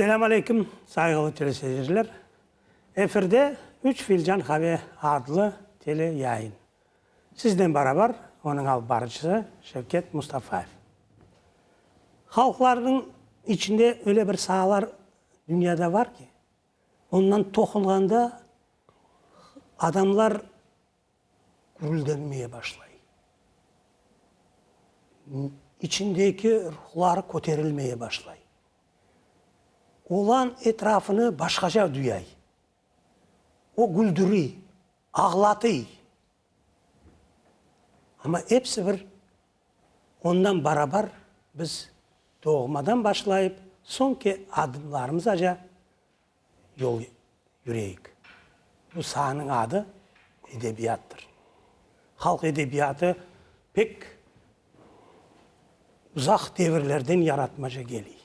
Selâm aleyküm, sayğılı teleseyirciler! Efirde Üç filcan qave adlı tele yayın. Siznen barabar onıñ alıp barıcısı Şevket Mustafayev. Halqlarnıñ içinde öyle bir saalar dünyada var ki, ondan toqunğanda adamlar gürüldenmeye başlay. İçindeki ruhları köterilmeye başlay. Olan etrafını başqaca duyay. O güldüriy, ağlatıy. Amma episi bir ondan barabar biz doğmadan başlayıp soñki adımlarımızaca yol yüreyik. Bu saanıñ adı edebiyattır. Halq edebiyatı pek uzaq devirlerden yaratmaca geliy.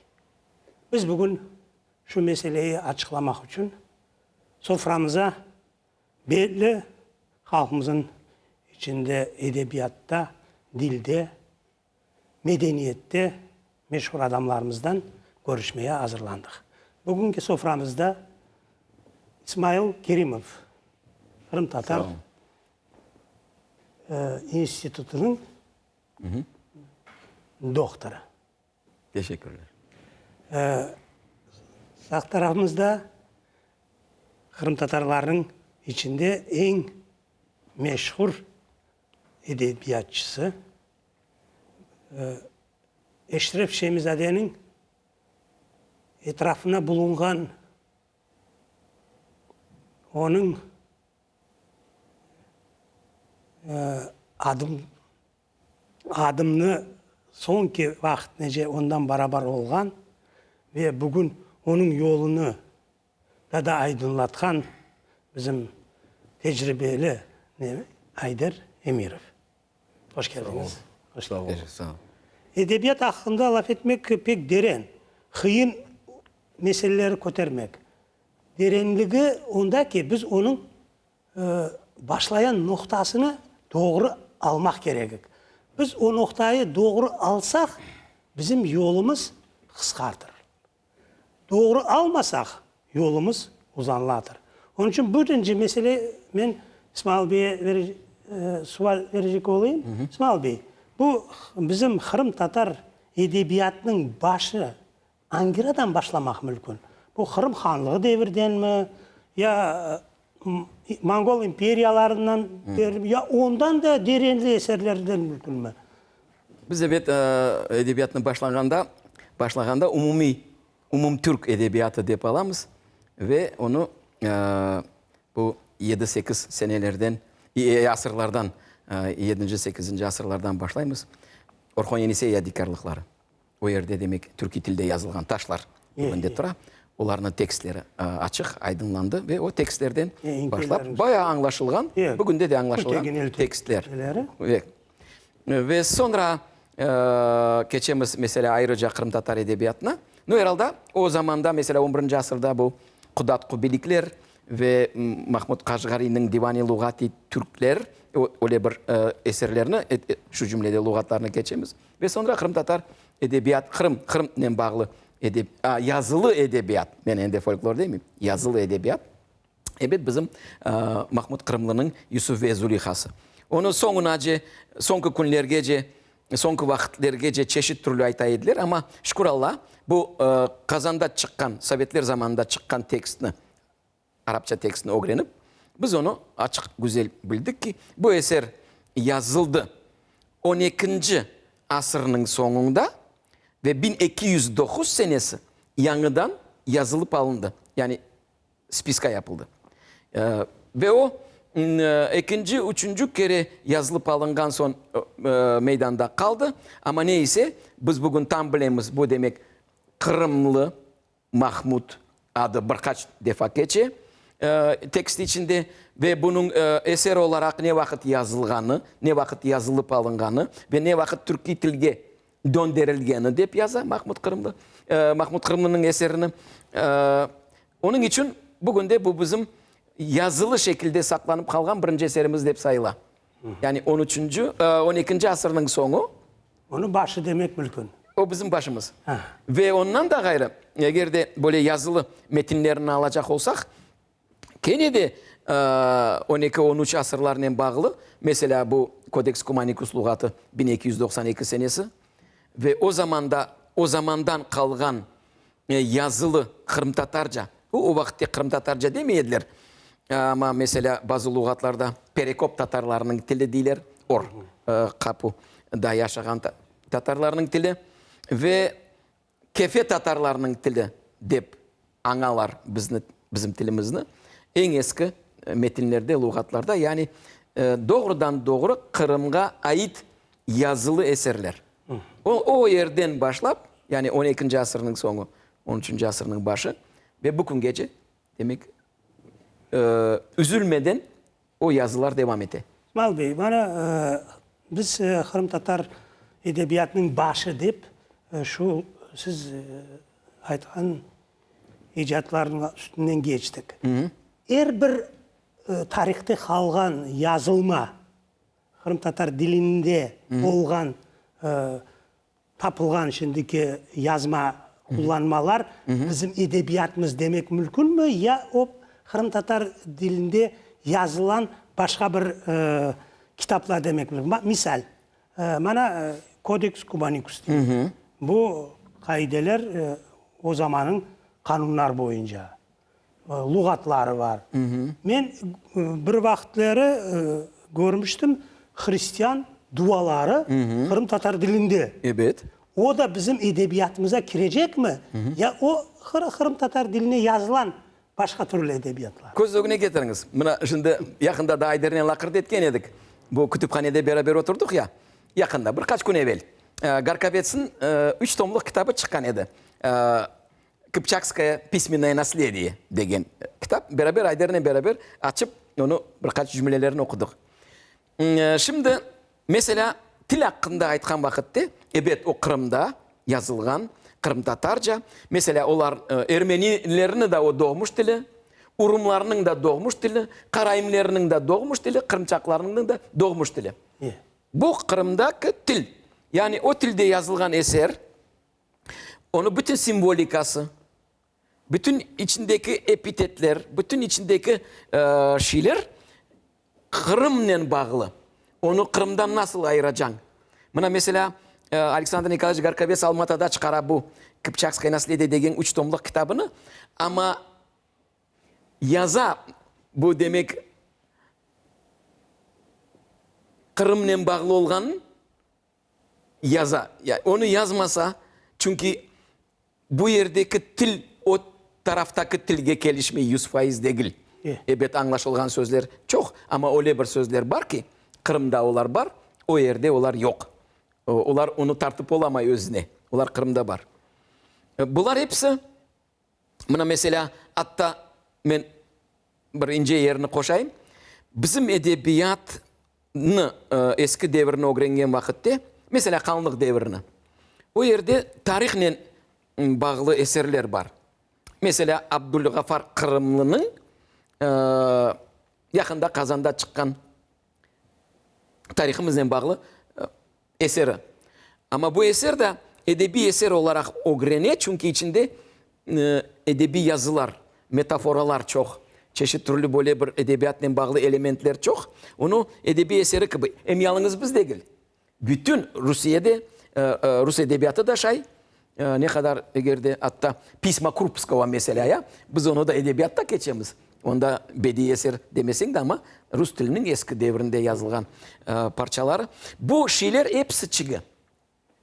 Biz bugün şu meseleyi açıqlamaq içün soframıza belli halqımızın içinde edebiyatta, dilde, medeniyette meşhur adamlarımızdan körüşmeye azırlandıq. Bugünki soframızda İsmail Kerimov, Qırımtatar institutınıñ doktorı. Teşekkürler. Sağ tarafımızda qırımtatarlarnıñ içinde eñ meşhur edebiyatçısı Eşref Şemizadeniñ etrafına bulunğan onıñ adım adımnı soñki vaqıtnece ondan barabar olğan ve bugün onıñ yolunı da da aydınlatqan bizim tecribeli Ayder Emirov. Hoş keldiñiz. Sağ olun. Sağ olun. Edebiyat aqqında laf etmek pek deren, qıyın meseleleri kötermek. Derenligi onda ki, biz onıñ başlayan noqtasını doğru almaq kerekik. Biz o noqtayı doğru alsaq, bizim yolumız qısqartır. Doğru almasaq, yolumız uzanlatır. Onıñ içün birinci mesele men İsmail beyge sual berecek olayım. İsmail bey, bu bizim qırımtatar edebiyatınıñ başı angiradan başlamaq mümkün? Bu Qırım hanlığı devirdenmi, ya Mongol imperiyalarından berimi, ya ondan da derenli eserlerden mümkünmi? Biz ebet edebiyatnı başlağanda, başlağanda umumiy, umumtürk edebiyatı dep alamız ve onı bu yedi-sekiz senelerden, asırlardan, yedinci, sekizinci asırlardan başlaymız. Orhon-Yenisey yadikârlıqları. O yerde, demek, türkiy tilde yazılğan taşlar ögünde tura. Olarnıñ tekstleri açıq, aydınlandı ve o tekstlerden başlap, bayağı añlaşılğan, bugünde de añlaşılğan tekstler. Ve soñra keçemiz, meselâ, ayrıca qırımtatar edebiyatına. Nu, er alda, o zamanda, meselâ, on birinci asırda bu Qudatqu Bilikler ve Mahmud Qaşğariyniñ Divani luğati türkler, öyle bir eserlerni, şu cümlede luğatlarnı keçemiz. Ve soñra qırımtatar edebiyat, Qırım, Qırımnen bağlı edeb, a, yazılı edebiyat, men endi folklor demeyim, yazılı edebiyat, ebet, bizim Mahmud Qırımlınıñ Yusuf ve Zulihası. Onı soñunace, soñki künlergece, soñki vaqıtlergece çeşit türlü ayta ediler, amma, şükür Alla, bu Qazanda çıqqan, sovetler zamanında çıqqan tekstni arapça tekstini ögrenip, biz onı açıq, güzel bildik ki, bu eser yazıldı on ekinci asırnıñ soñunda ve 1209 senesi yañıdan yazılıp alındı, yani spiska yapıldı. Ve o, ekinci, üçünci kere yazılıp alınğan soñ meydanda qaldı. Amma ne ise, biz bugün tam bilemiz, bu demek qırımlı Mahmud adı bir qaç defa keçe tekst içinde ve bunıñ eser olaraq ne vaqıt yazılğanı, ne vaqıt yazılıp alınğanı ve ne vaqıt türkiy tilge dönderilgeni dep yaza Mahmud Qırımlı, Mahmud Qırımlınıñ eserini. Onıñ içün bugün de bu bizim yazılı şekilde saqlanıp qalğan birinci eserimiz dep sayıla. Yani on üçünci, on ekinci asırnıñ soñu. Onı başı demek mümkün. O bizim başımız. Ve ondan da ğayrı, eger de böyle yazılı metinlerini alacaq olsaq, kene de on eki, on üç asırlarnen bağlı, meselâ, bu Kodeks Kumanikus luğatı 1292 senesi ve o zamanda, o zamandan qalğan yazılı qırımtatarca, o vaqıtte qırımtatarca demey ediler, amma, meselâ, bazı luğatlarda Perekop tatarlarınıñ tili deyler, Or qapuda yaşağan tatarlarnıñ tili ve Kefe tatarlarınıñ tili dep añalar bizni, bizim tilimizni eñ eski metinlerde, luğatlarda, yani doğrudan-doğru Qırımğa ait yazılı eserler. O, o yerden başlap, yani on ekinci asırnıñ soñu, on üçünci asırnıñ başı ve bu küngece, demek, üzülmeden o yazılar devam ete. İsmail bey, mana, biz qırımtatar edebiyatınıñ başı dep şu siz aytqan icatlarnıñ üstünden keçtik. Er bir tarihte qalğan yazılma, qırımtatar dilinde olğan Tapılğan şimdiki yazma qullanmalar bizim edebiyatımız demek mülkünmi ya o qırımtatar dilinde yazılan başqa bir kitaplar demek mülkün? Misal, mana Kodeks Kumanikus deyik. Bu qaideler o zamanıñ qanunlar boyunca. Luğatları bar. Men bir vaqıtları körmüştim, hristian duaları qırımtatar dilinde. Ebet. O da bizim edebiyatımıza kirecekmi? Ya o qırımtatar diline yazılan başqa türlü edebiyatlar? Köz ögüne ketiriñiz. Mına şimdi yaqında da Aydernen laqırdı etken edik. Bu kütüphanede beraber oturdıq ya, yaqında, bir qaç kün evel. Garkavetsiñ üç tomluq kitabı çıqqan edi. Kıpçakskoye pismennoye naslediye degen kitap. Beraber, Aydernen beraber açıp, onı bir qaç cümlelerini oqudıq. Şimdi, meselâ, til aqqında aytqan vaqıtte, ebet, o Qırımda yazılğan, qırımtatarca. Meselâ, olar, ermenilerniñ da o doğmuş tili, urumlarnıñ da doğmuş tili, karaimlerniñ da doğmuş tili, qırımçaqlarnıñ da doğmuş tili. Bu Qırımdaki til. Yani o tilde yazılğan eser, Onıñ bütün simvolikası, bütün içindeki epitetler, bütün içindeki şeyler Qırımnen bağlı. Onı Qırımdan nasıl ayıracañ? Mına, meselâ, Aleksandr Nikolayeviç Garkavets Almatada çıqara bu Kıpçakskoye naslediye degen üç tomlıq kitabını, amma yaza, bu demek, Qırımnen bağlı olğanın yaza. Onı yazmasa, çünki bu yerdeki til o taraftaki tilge kelişmey, 100% degil. Ebet, añlaşılğan sözler çoq, amma öyle bir sözler bar ki, Qırımda olar bar, o yerde olar yoq. Olar onı tartıp olamay özüne, olar Qırımda bar. Bular episi, mına meselâ, atta men bir ince yerini qoşayım, bizim edebiyat nı, eski devirni ögrengen vaqıtte, meselâ, Hanlıq devrini, o yerde tarihnen bağlı eserler bar. Meselâ, Abdulğafar Qırımlınıñ yaqında Qazanda çıqqan tarihımıznen bağlı eseri. Amma bu eser de edebiy eser olaraq ögrene, çünki içinde edebiy yazılar, metaforalar çoq, çeşit türlü böyle bir edebiyatnen bağlı elementler çoq. Onı edebiy eseri kibi, em yalıñız biz degil, bütün Rusiyede, rus edebiyatı da şay, ne qadar eger de atta Pisma Krupskого meselâ, ya, biz onı da edebiyatta keçemiz, onda bediiy eser demeseñ de, amma rus tiliniñ eski devrinde yazılğan parçaları. Bu şeyler episi çigi.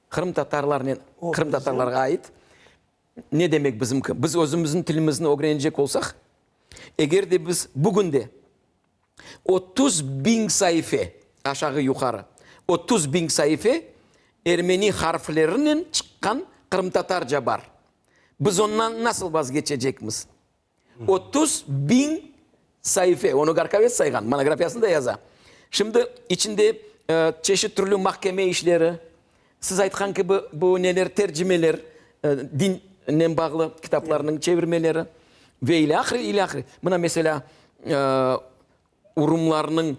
Qırımtatarlarnen, qırımtatarlarğa ait. Ne demek bizimki? Biz özümizniñ tilimizni ögrenecek olsaq, eger de biz bugün de 30 biñ saife, aşağı-yuqarı, 30 biñ saife ermeni harflerinen çıqqan qırımtatarca bar. Biz ondan nasıl vazgeçecekmiz? 30 biñ saife, onı Garkavets sayğan, monografiyasında yaza. Şimdi içinde çeşit türlü mahkeme işleri, siz aytqan kibi bu neler, tercimeler, dinnen bağlı kitaplarnıñ çevirmeleri ve ilâhre, ilâhre. Mına, meselâ, urumlarnıñ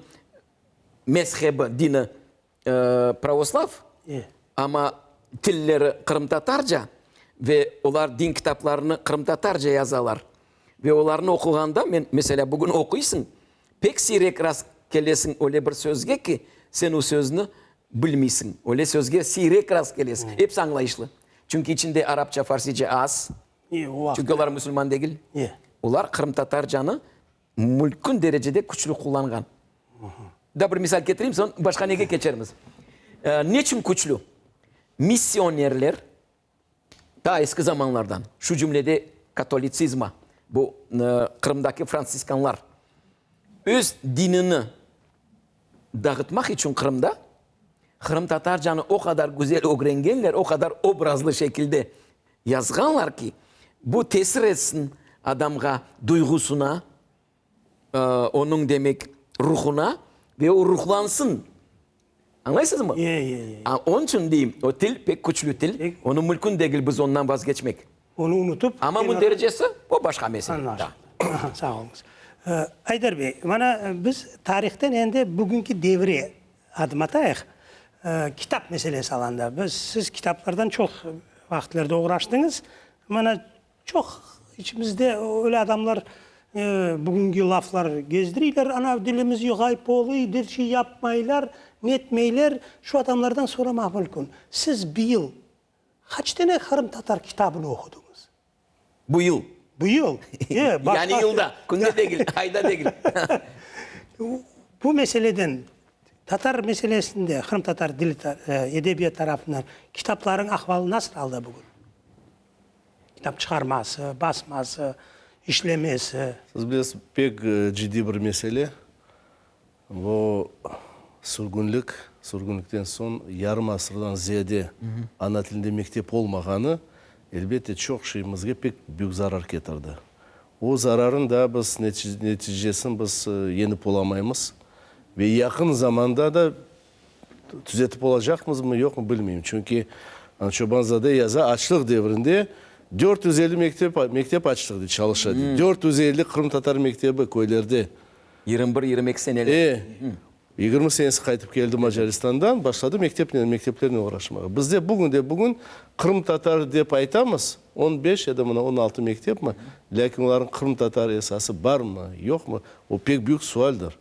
mezhebi, dini pravoslav, amma. tilleri qırımtatarca ve olar din kitaplarını qırımtatarca yazalar. Ve olarnı oquğanda, men, meselâ, bugün oquysıñ, pek siyrek rast kelesiñ öyle bir sözge ki, sen o sözni bilmeysiñ. Öyle sözge siyrek rast kelesiñ. Episi añlayışlı. Çünki içinde arapça, farsice az. Çünki olar musulman degil. Olar qırımtatarcanı mülkün derecede küçlü qullanğan. Daa bir misal ketireyim, soñ başqa nege keçermiz. Neçün küçlü? Missionerler ta eski zamanlardan, şu cümlede katolitsizma, bu Qırımdaki frantsiskanlar, öz dinini dağıtmaq içün Qırımda qırımtatarcanı o qadar güzel ögrengenler, o qadar obrazlı şekilde yazğanlar ki, bu tesir etsin adamğa, duyğusına, onıñ, demek, ruhuna ve o ruhlansın. Añlaysızmı? Onıñ içün deyim, o til pek küçlü til, onı mümkün degil biz ondan vazgeçmek. Onı unutıp. Amma mündericesi, o başqa mesele. Añlaşıldı. Sağ oluñız. Ayder bey, mana biz tarihten endi bugünki devre adım atayıq. Kitap meselesi alanda. Biz, siz kitaplardan çoq vaqıtlarda oğraştıñız. Mana çoq içimizde öyle adamlar bugünki laflar gezdireyler, ana dilimiz ğayıp oluy, bir şey yapmaylar, netmeyler. Şu adamlardan soramaq mümkün, siz bıyıl Qaç tane qırımtatar kitabını oqudıñız? Bu yıl. Bu yıl. E, başqa. Yani yılda, künde degil, ayda degil. Bu meseleden, tatar meselesinde, qırımtatar dili, edebiyat tarafından kitaplarıñ ahvalı nasıl alda bugün? Kitap çıqarması, basması, işlemesi. Siz bilesiz, pek ciddiy bir mesele. Bu sürgünlik, sürgünlikten soñ yarım asırdan ziyade ana tilinde mektep olmağanı, elbette, çoq şeyimizge pek büyük zarar ketirdi. O zararın daa biz neticesini biz yenip olamaymız ve yaqın zamanda da tüzetip olacaqmızmı, yoqmı bilmeyim. Çünki Çoban-zade yaza, açlıq devrinde 450 mektep mektep açtıq, dey, çalışa, dey. 450 qırımtatar mektebi köylerde. 21, 22 senelik. E, 20 senesi qaytıp keldi Macaristandan, başladı mektepnen, mekteplernen oğraşmağa. Bizde bugün de bugün qırımtatar dep aytamız, on beş ya da mına 16 mektepmi, lâkin olarnıñ qırımtatar esası barmı, yoqmı, o pek büyük sualdir.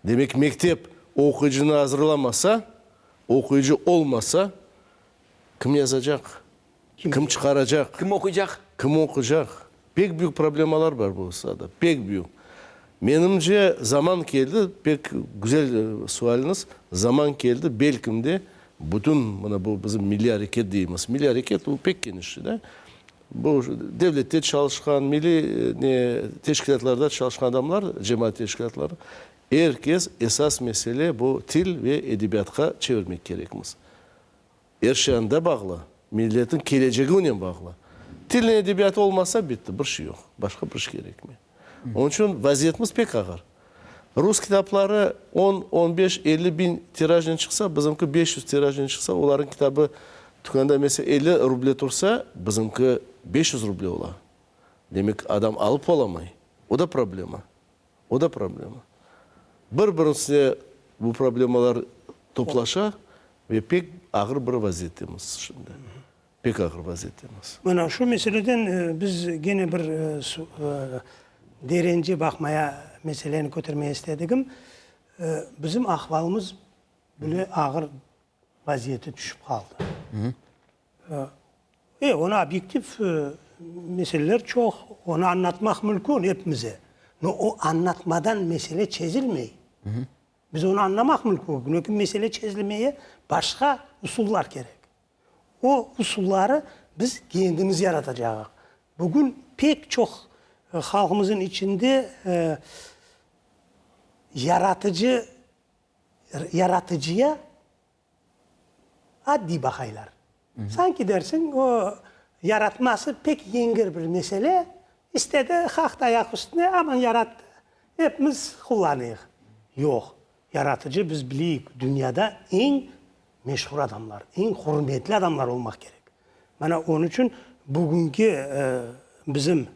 Demek, mektep oquyıcını azırlamasa, oquyıcı olmasa, kim yazacaq, kim çıqaracaq? Kim oquycaq? Kim oquycaq? Pek büyük problemalar bar bu saada, pek büyük. Menimce, zaman keldi, pek güzel sualiñiz, zaman keldi, belkim de, bütün mına bu bizim milliy areket deymiz, milliy areket o pek keniş şey da, bu devlette çalışqan, milliy ne teşkilâtlarda çalışqan adamlar, cemaat teşkilâtları, er kes esas mesele bu til ve edebiyatqa çevirmek kerekmiz. Er şey anda bağlı, milletniñ kelecegi onen bağlı. Tilnen edebiyatı olmasa, bitti, bir şey yoq, başqa bir şey kerekmey. Onıñ içün vaziyetimiz pek ağır. Rus kitapları on, on beş, 50 biñ tirajnen çıqsa, bizimki 500 tirajnen çıqsa, olarnıñ kitabı tükânda mesela 50 ruble tursa, bizimki 500 ruble ola. Demek, adam alıp olamay. O da problema. O da problema. Bir-birisine bu problemalar toplaşa ve pek ağır bir vaziyettemiz şimdi. Pek ağır vaziyettemiz. Mana şu meseleden biz gene bir derence baqmaya, meseleni kötermeye istedigim. Bizim ahvalımız bile ağır vaziyete tüşip qaldı. E, onı obyektiv meseleler çoq, onı añlatmaq mümkün epimize. No o añlatmadan mesele çezilmey. Biz onı añlamaq mümkün, lâkin mesele çezilmeye başqa usullar kerek. O usulları biz kendimiz yaratacağıq. Bugün pek çoq halqımızın içinde yaratıcı, yaratıcıya Addiy baqaylar. Sanki dersiñ, o yaratması pek yengil bir mesele, istedi, haqtı ayaq üstüne, aman yarattı, epimiz qullanıyıq. Yoq, yaratıcı, biz bileyik, dünyada eñ meşhur adamlar, eñ hürmetli adamlar olmaq kerek. Mana onıñ içün bugünki bizim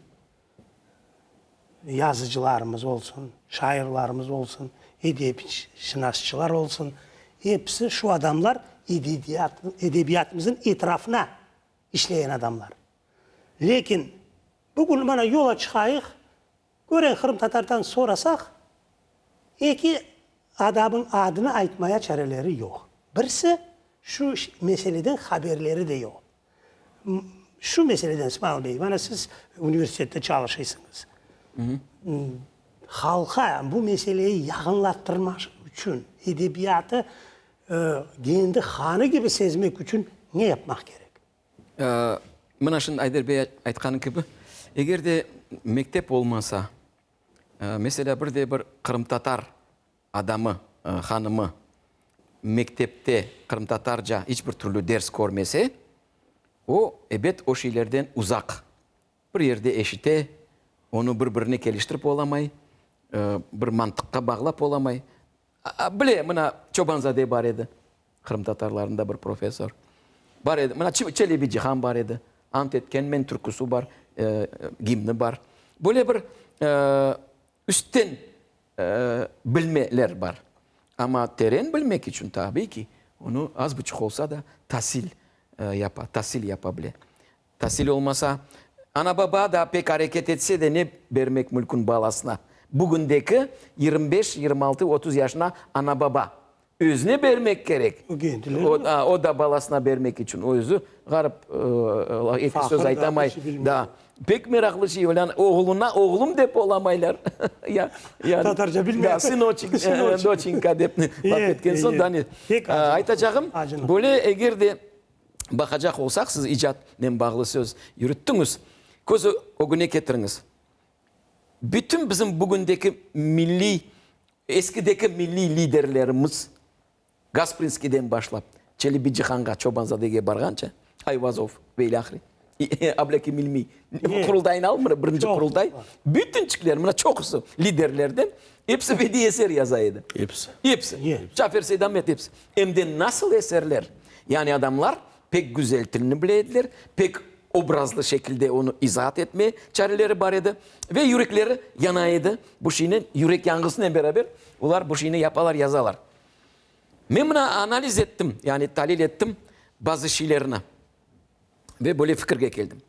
yazıcılarımız olsun, şairlarımız olsun, edebiyatşınasçılar olsun. Episi şu adamlar edebiyatımıznıñ etrafına işleyen adamlar. Lâkin bugün mana yola çıqayıq, kören qırımtatardan sorasaq, eki adamıñ adını aytmaya çareleri yoq. Birisi şu meseleden haberleri de yoq. Şu meseleden, İsmail bey, mana siz universitette çalışıysıñız. Halqa bu meseleyi yaqınlattırmaq içün, edebiyatı kendi qanı kibi sezmek içün ne yapmaq kerek? Mına şimdi Ayder bey aytqanı kibi, eger de mektep olmasa, meselâ, bir de bir qırımtatar adamı, hanımı mektepte qırımtatarca iç bir türlü ders körmese, o, ebet, o şeylerden uzaq. Bir yerde eşite, onı bir-birine keliştirip olamay, bir mantıqqa bağlap olamay. Bile, mına, Çobanzade bar edi, qırımtatarlarında bir professor. Bar edi, mına, Çelebi Cihan bar edi, Ant etkenmen türküsü bar, gimni bar. Böyle bir üstten bilmeler bar. Amma teren bilmek içün, tabiiy ki, onı az buçuq olsa da tasil yapa, tasil yapa bile. Tasil olmasa, ana-baba da pek areket etse de ne bermek mülkün balasına? Bugündeki 25, 26, 30 yaşına ana-baba özüne bermek kerek. O da balasına bermek içün. O özü ğarip, eki söz aytamay. Da. Pek meraqlı şey, olân oğluna oğlum dep olamaylar. Ya, ya, Tatarca bilmey. Da, sınoçik, doçenka dep laf etken soñ, da ne. Aytacağım, böyle eger de baqacaq olsaq, siz icatnen bağlı söz yürüttiñiz, köz ögüne ketiriñiz. Bütün bizim bugündeki milliy, eskideki milliy liderlerimiz, Gasprinskiyden başlap, Çelebi Cihanğa, Çobanzadege barğance, Ayvazov ve ilâhre, Ablâkim İlmiy, Qurultayını al, mına birinci Qurultay, bütünçikler, mına çoqusı liderlerden episi bediiy eser yaza edi. Episi. Episi. Cafer Seydamet episi. Em de nasıl eserler! Yani adamlar pek güzel tilni bile ediler, pek obrazlı şekilde onı izaat etme çareleri bar edi ve yürekleri yana edi. Bu şeynen, yürek yanğısınen beraber olar bu şeyni yapalar, yazalar. Men mına analiz ettim, yani talil ettim bazı şeylerni ve böyle fikirge keldim.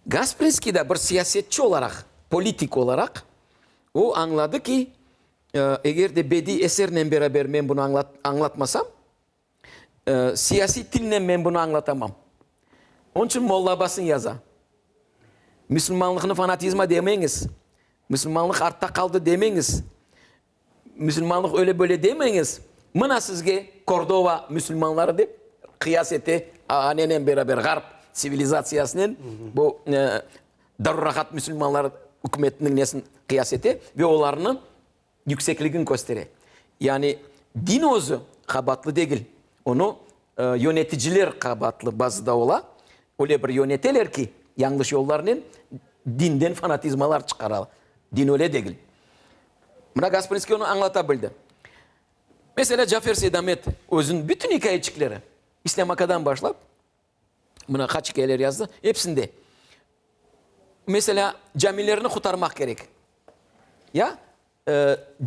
Gasprinskiy da bir siyasetçi olaraq, politik olaraq, o añladı ki, eger de bediy esernen beraber men bunı añlatmasam, Siyasiy tilnen men bunı añlatamam. Onıñ içün Molla Abbasnı yaza. Müslümanlıqnı fanatizma demeñiz. Müslümanlıq artta qaldı demeñiz. Müslümanlıq öyle böyle demeñiz. Mına sizge Kordova müslümanları dep qıyas ete nenen beraber, ğarp tsivilizatsiyasınen bu darurrahat müslümanlar ükümetiniñ nesini qıyas ete ve olarnı yüksekligin köstere. Yani din özü qabaatlı degil, onı yöneticiler qabaatlı bazıda ola. Öyle bir yöneteler ki, yañlış yollarnen dinden fanatizmalar çıqara. Din öyle degil. Mına Gasprinskiy onı añlata bildi. Meselâ, Cafer Seydamet özüniñ bütün ikâyeçikleri, İslâm akadan başlap, mına qaç ikâyeler yazdı, episinde. Meselâ, camilerni qutarmaq kerek. Ya,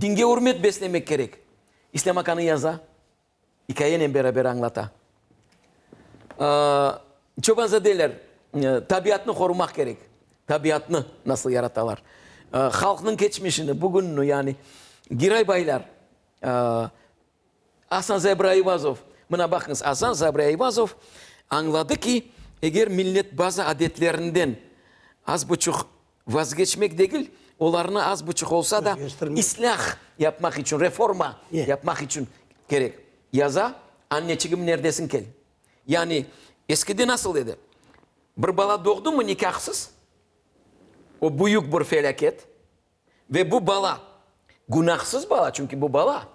dinge ürmet beslemek kerek. İslâm akanı yaza, ikâyenen beraber añlata. Çobanzadeler, tabiatnı qorumaq kerek. Tabiatnı nasıl yaratalar. Halqnıñ keçmişini, bugünni, yani Giraybaylar, Asan Sabri Ayvazov, mına baqıñız, Asan Sabri Ayvazov añladı ki, eger millet bazı adetlerinden az buçuq vazgeçmek degil, olarnı az buçuq olsa da islâh yapmaq içün, reforma yapmaq içün kerek. Yaza, Anneçigim, nerdesiñ, kel. Yani, eskide nasıl edi? Bir bala doğdumı nikâhsız, o büyük bir felâket. Ve bu bala, günahsız bala, çünki bu bala,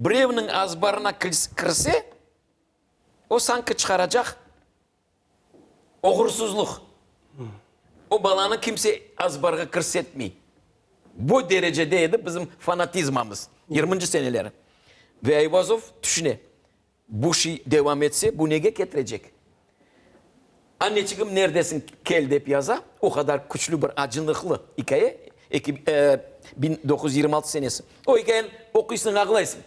birevniñ azbarına kirse, o sanki çıqaracaq oğursuzlıq. O balanı kimse azbarğa kirsetmey. Bu derecede edi bizim fanatizmamız, yirminci seneleri. Ve Ayvazov tüşüne, Bu şey devam etse, bu nege ketirecek? Anneçigim, neredesiñ, kel dep yaza, o qadar küçlü bir acınıqlı ikâye, 1926 senesi. O ikâyeni oquysıñ, ağlaysıñ.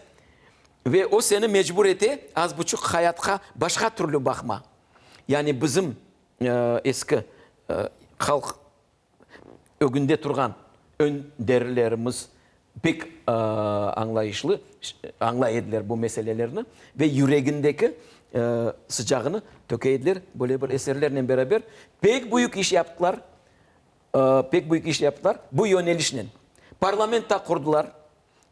Ve o seni mecbur ete az buçuq hayatqa başqa türlü baqma. Yani bizim eski halq ögünde turğan önderlerimiz pek añlayışlı, añlay ediler bu meselelerni ve yüregindeki sıcağını töke ediler böyle bir eserlernen beraber. Pek büyük iş yaptılar, pek büyük iş yaptılar bu yönelişnen. Parlament da qurdılar.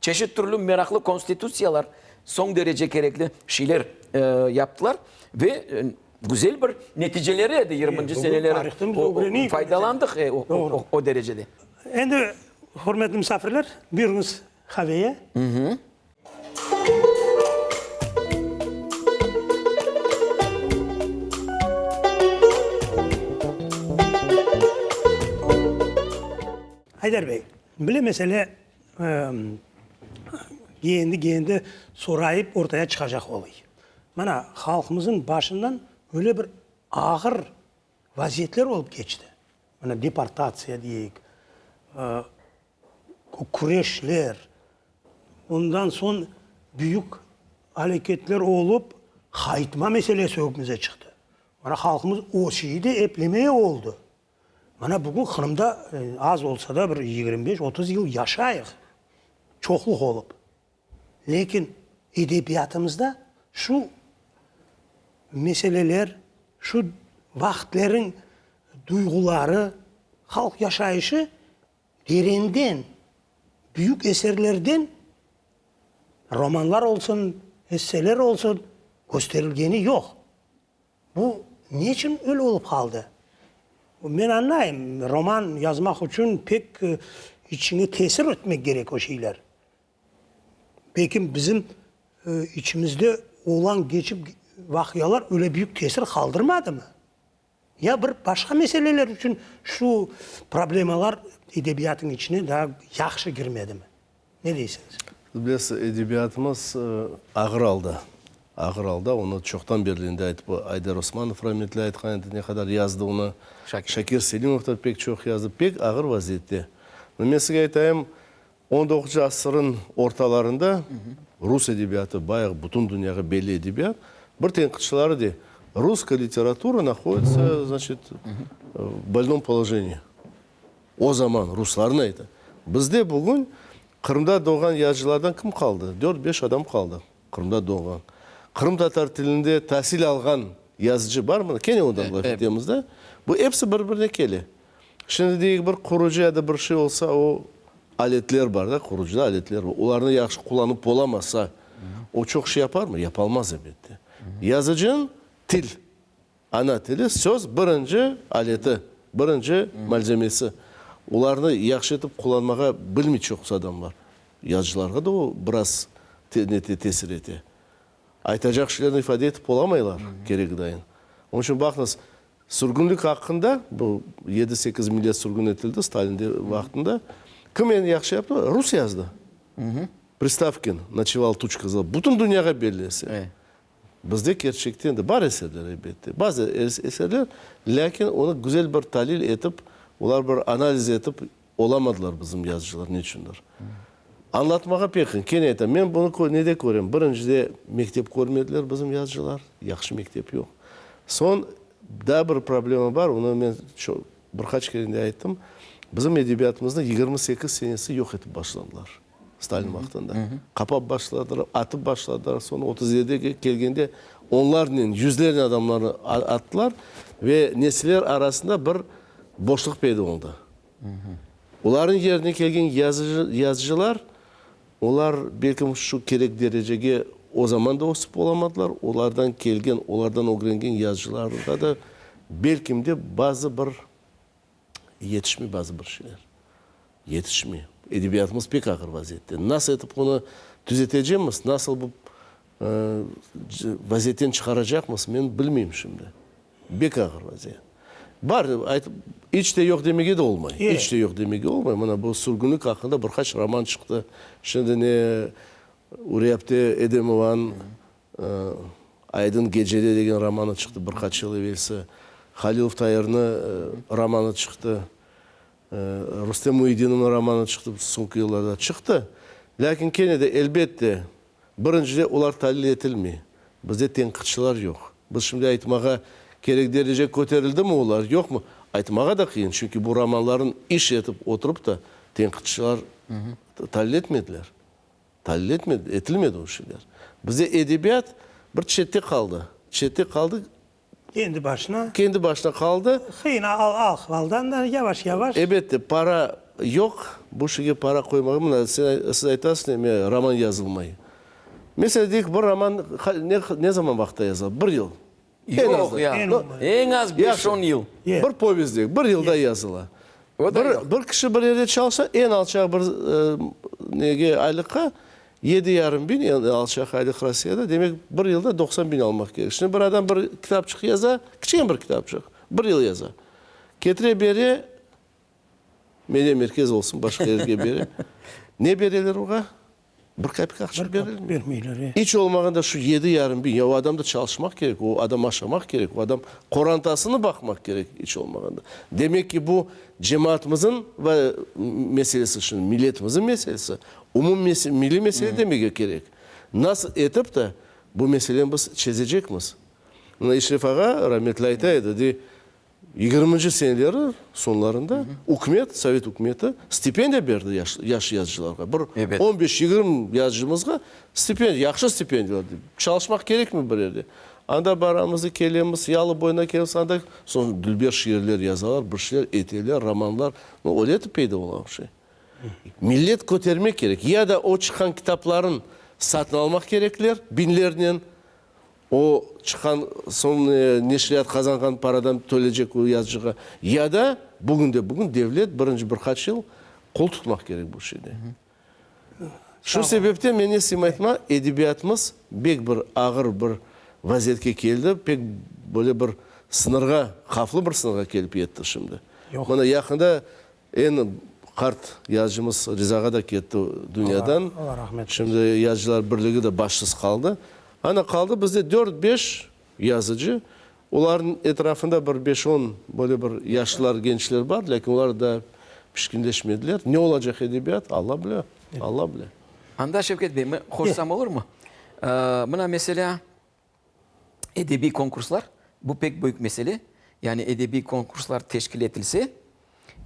Çeşit türlü meraqlı konstitutsiyalar, soñ derece kerekli şeyler yaptılar ve güzel bir neticeleri edi yirminci seneleri faydalandıq o derecede. Endi, hürmetli misafirler, buyurıñız qaveye. Ayder bey, bile mesele Endi-endi sorayıp ortaya çıqacaq oluy. Mana, halqımıznıñ başından öyle bir ağır vaziyetler olıp keçti. Mana, deportatsiya deyik, küreşler, ondan soñ büyük aleketler olıp, qaytma meselesi ögümüze çıqtı. Mana, halqımız o şeyi de eplemeye oldı. Mana bugün Qırımda az olsa da bir 25, 30 yıl yaşayıq, çoqluq olıp. Lâkin edebiyatımızda şu meseleler, şu vaqıtlarıñ duyğuları, halq yaşayışı derenden, büyük eserlerden, romanlar olsun, esseler olsun, kösterilgeni yoq. Bu ne içün öyle olıp qaldı? Men añlayım, roman yazmaq içün pek içiñe tesir etmek kerek o şeyler. Belki bizim içimizde olan geçip vaqialar öyle büyük tesir qaldırmadımı? Ya bir başqa meseleler içün şu problemalar edebiyatın içine daa yahşı kirmedimi? Ne deysiñiz? Siz bilesiz, edebiyatımız ağır alda. Ağır alda, onı çoqtan berli endi aytıp, Ayder Osmanov rametli aytqan edi, ne qadar yazdı onı. Şakir Selimov da pek çoq yazdı. Pek ağır vaziyette. Men sizge aytayım, on doquzıncı asırıñ ortalarında rus edebiyatı, bayağı bütün dünyağa belli edebiyat, bir tenqitçıları dey, Russkaya literatura nahodится, znaçit, v bolnom polojenii. O zaman ruslarnı ayta. Bizde bugün Qırımda doğğan yazıcılardan kim qaldı? Dört-beş adam qaldı Qırımda doğğan. Qırımtatar tilinde tasil alğan yazıcı barmı? Kene ondan laf etemiz da. Bu episi bir-birine kele. Şimdi deyik bir qurucı ya da bir şey olsa, o aletler bar da, qurucıda aletler bar. Olarnı yahşı qullanıp olamasa, o çoq şey yaparmı? Yapalmaz elbette. Yazıcınıñ til. Ana tili, söz birinci aleti, birinci malzemesi. Olarnı yahşı etip qullanmağa bilmey çoqusı adamlar. Yazıcılarğa da o biraz tesir ete. Aytacaq şeylerini ifade etip olamaylar keregi dayın. Onıñ içün baqıñız, sürgünlik aqqında, bu yedi-sekiz millet sürgün etildi Stalin vaqtında, kim eñ yahşı yaptı? Rus yazdı. Pristavkin, Noçeval tuçka zala, bütün dünyağa belli eser. Bizde kerçekten de bar eserler, elbette, bazı eserler, lâkin onı güzel bir talil etip, olar bir analiz etip olamadılar bizim yazıcılar, neçündir. Añlatmağa pek qıyın. Kene aytam, men bunı nede körem? Birincide, mektep körmediler bizim yazıcılar, yahşı mektep yoq. Soñ, daa bir problema bar, onı men bir qaç kere de ayttım, bizim edebiyatımıznı 28 senesi yoq etip başladılar. Stalin vaqtında. Qapap başladılar, atıp başladılar, soñ 37-ge kelgende onlarnen, yüzlernen adamlarnı attılar ve nesiller arasında bir boşluq peyda oldı. Olarnıñ yerine kelgen yazıcılar, olar belkim şu kerek derecege o zaman da ösip olamadılar, olardan kelgen, olardan ögrengen yazıcılarğa da belkim de bazı bir yetişmey bazı bir şeyler. Yetişmey. Edebiyatımız pek ağır vaziyette. Nasıl etip onı tüzetecemiz, nasıl bu vaziyetten çıqaracaqmız, men bilmeyim şimdi. Bek ağır vaziyet. Bar, aytıp, iç de yoq demege de olmay. İç de yoq demege olmay. Mına bu sürgünlik aqqında bir qaç roman çıqtı. Şimdi ne Üriyapte Edemovanıñ Aydın gecede degen romanı çıqtı bir qaç yıl evelsi. Halilov Tairni romanı çıqtı. Rustem Muyedinovnıñ romanı çıqtı soñki yıllarda. Çıqtı. Lâkin kene de, elbette, Birincide, olar talil etilmey. Bizde tenqitçılar yoq. Biz şimdi aytmağa kerek derece köterildimi olar, yoqmı, aytmağa da qıyın, çünki bu romanların iş etip oturıp da tenqitçılar talil etmediler. Talil etmedi, etilmedi o şeyler. Bizde edebiyat bir çette qaldı. Çette qaldı. Kendi başına. Kendi başına qaldı. Qıyın ahvaldan da yavaş-yavaş. Elbette, para yoq, bu şeyge para qoymağa. Mına, sen, siz aytasız, neme, roman yazılmay. Meselâ, deyik, bir roman ne, ne zaman vaqıtta yazıla? Bir yıl. Eñ azdan. Yoq, ya. Eñ az beş-on yıl. Bir povest deyik, bir yılda yazıla. O da yoq. Bir kişi bir yerde çalışsa, eñ alçaq bir nege, aylıqqa Yedi yarım biñ endi alçaq aylıq Rossiyada, demek, bir yılda 90 biñ almaq kerek. Şimdi bir adam bir kitapçıq yaza, kiçken bir kitapçıq, bir yıl yaza. Ketire bere, media merkez olsun, başqa yerge bere. Ne bereler oğa? Bir kapik aqça berilmey. Bermeyler, e. İç olmağanda şu yedi yarım biñ, ya o adam da çalışmaq kerek, o adam aşamaq kerek, o adam qorantasını baqmaq kerek iç olmağanda. Demek ki, bu cemaatımızın meselesi, şimdi milletimizin meselesi. Umum milliy mesele demege kerek. Nasıl etip de bu meseleni biz çezecekmiz? Mına Eşref ağa rametli ayta edi, dey, yigirminci seneleri soñlarında ükümet, sovet ükümeti stipendiya berdi yaş yazıcılarğa. Bir on beş, 20 yazıcımızğa stipendiya, yahşı stipendiyalar. Çalışmaq kerekmi bir yerde? Anda baramız, kelemiz, yalı boyuna kelemiz, anda soñ dülber şiirler yazalar, bir şeyler eteler, romanlar. Öyle etip peyda ola o şey. Millet kötermek kerek. Ya da o çıqqan kitapların satın almaq kerekler, biñlernen. O çıqqan soñ neşriyat qazanğan paradan tölecek o yazıcığa. Ya da bugünde-bugün devlet birinci bir qaç yıl qol tutmaq kerek bu şeyde. Şu sebepten men ne isteyim aytma, edebiyatımız bek bir ağır bir vaziyetke keldi, pek böyle bir sınırğa, havflı bir sınırğa kelip yetti şimdi. Mına yaqında Eñ qart yazıcımız Riza ağa da ketti dünyadan. Allah rahmet eylesin. Şimdi Yazıcılar birligi de başsız qaldı. Ana qaldı bizde dört-beş yazıcı. Olarnıñ etrafında bir beş-on böyle bir yaşlılar, gençler bar, lâkin olar daa pişkinleşmediler. Ne olacaq edebiyat, Alla bile, Alla bile. Anda, Şevket bey, men qoşsam olurmı? Mına, meselâ, edebiy konkurslar, bu pek büyük mesele. Yani edebiy konkurslar teşkil etilse,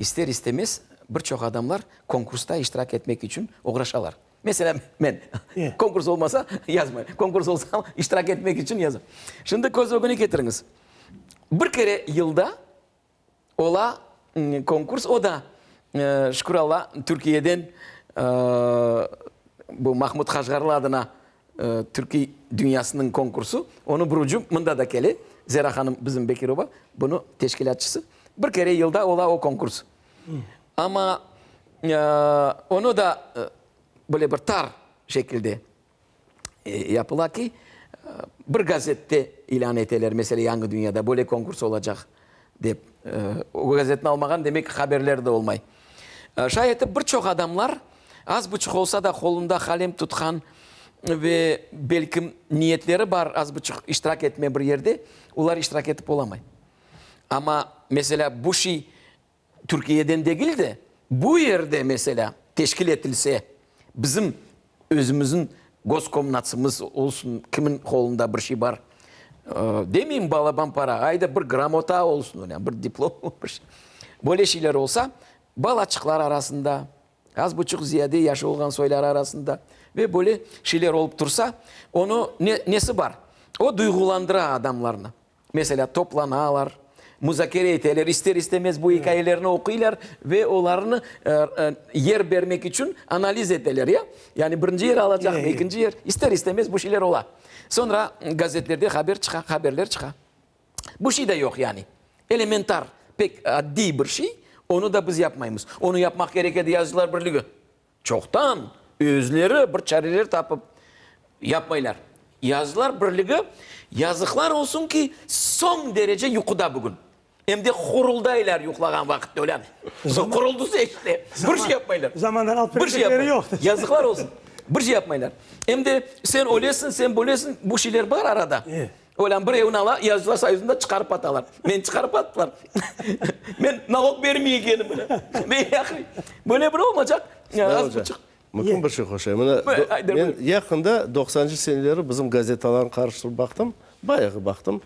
ister-istemez bir çoq adamlar konkursta iştirak etmek içün oğraşalar. Meselâ, men, konkurs olmasa, yazmayım, konkurs olsa, iştirak etmek içün yazam. Şimdi köz ögüne ketiriñiz, bir kere yılda Ola konkurs, o da, şükür Alla, Türkiyeden bu Mahmud Qaşğarlı adına Türkiy dünyasınıñ konkursı, onıñ bir ucu mında da kele, Zera hanım bizim Bekirova, bunı teşkilâtçısı. Bir kere yılda ola o konkurs. Amma onı da böyle bir tar şekilde yapıla ki, bir gazette ilân eteler, meselâ, Yañı dünyada böyle konkurs olacaq dep. O gazetni almağan, demek, haberler de olmay. Şay etip, bir çoq adamlar, az buçuq olsa da, qolunda qalem tutqan ve, belkim, niyetleri bar az buçuq iştirak etme bir yerde, olar iştirak etip olamay. Amma, meselâ, bu şey Türkiyeden degil de, bu yerde, meselâ, teşkil etilse, bizim özümizniñ goskomnatsımız olsun, kimin qolunda bir şey bar, demeyim balaban para, ayda bir gramota olsun, bir diplom, bir şey. Böyle şeyler olsa, balaçıqlar arasında, az buçuq ziyade yaşı olğan soyları arasında ve böyle şeyler olıp tursa, onı nesi bar? O duyğulandıra adamlarnı. Meselâ, toplanalar, muzakere eteler, ister-istemez bu ikâyelerni oquylar ve olarnı yer bermek içün analiz eteler, ya? Yani birinci yer alacaqmı, ekinci yer? İster-istemez bu şeyler ola. Soñra gazetlerde haber çıqa, haberler çıqa. Bu şey de yoq, yani. Elementar, pek addiy bir şey, onı da biz yapmaymız. Onı yapmaq kerek edi Yazıcılar birligi. Çoqtan özleri bir çareler tapıp yapmaylar. Yazıcılar birligi, yazıqlar olsun ki, soñ derece yuquda bugün. Em de huruldaylar yuqlağan vaqıtta, öyle mi? Quruldısı eşitile. Bir şey yapmaylar. Zamandan alıp Bir şey berecekleri yoq. Yazıqlar olsun. Bir şey yapmaylar. Em de sen ölesiñ, sen bölesiñ, bu şeyler bar arada. Öyle bir evni ala, Yazıcılar soyuzında çıqarıp atalar. Meni çıqarıp attılar. Men nalog bermey ekenim. Böyle bir olmacaq. Az buçuq. Mümkün bir şey qoşayım. Mına, men yaqında, doqsanıncı seneleri bizim gazetalarnı qarıştırıp baqtım, bayağı baqtım.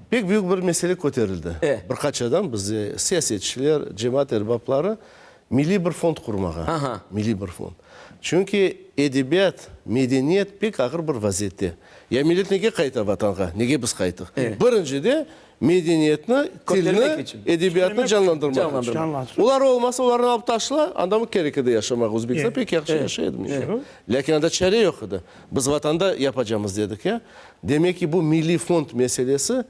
Pek büyük bir mesele köterildi. Bir qaç adam, bizde siyasetçiler, cemaat erbapları milliy bir fond qurmağa. Milliy bir fond. Çünki edebiyat, medeniyet pek ağır bir vaziyette. Ya millet nege qayta Vatanğa? Nege biz qayttıq? Birincide, medeniyetni, tilni, edebiyatnı canlandırmaq içün. Olar olmasa, olarnı alıp taşla, anda mı kerek edi yaşamağa? Özbekistan pek yahşı yaşay edi, meşur. Lâkin anda çare yoq edi. Biz Vatanda yapacamız dedik, ya. Demek ki, bu milliy fond meselesi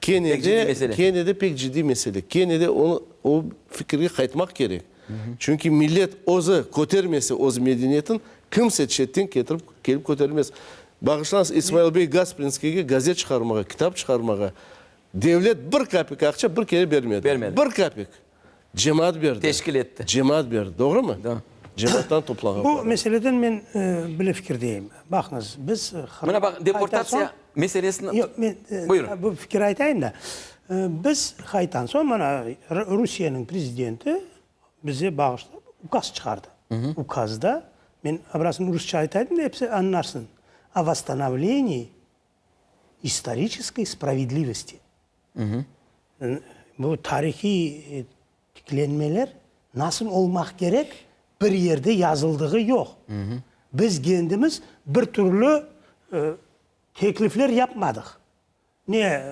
kene de, kene de pek ciddiy mesele. Kene de onı, o fikirge qaytmaq kerek. Çünki millet özü kötermese öz medeniyetin, kimse çetten ketirip, kelip kötermez. Bağışlañız, İsmail bey Gasprinskiyge gazet çıqarmağa, kitap çıqarmağa devlet bir kapik aqça bir kere bermedi. Bermedi. Bir kapik. Cemaat berdi. Teşkil etti. Cemaat berdi. Doğrumı? Da. Cemaattan toplanğan Bu para. meseleden men bile fikirdeyim. Baqıñız, biz Mına baq, deportatsiya meselesini. Yoq, men Buyurıñ. bu fikir aytayım da. Biz qaytan soñ, mana, Rusiyeniñ prezidenti bize bağışlap ukaz çıqardı. Ukazda, men abrasını rusça aytaydım da, episi añlarsın, o vosstanovleniyi istoriçeskoy spravedlivosti. Bu tarihiy tiklenmeler nasıl olmaq kerek, bir yerde yazıldığı yoq. Biz kendimiz bir türlü teklifler yapmadıq. Ne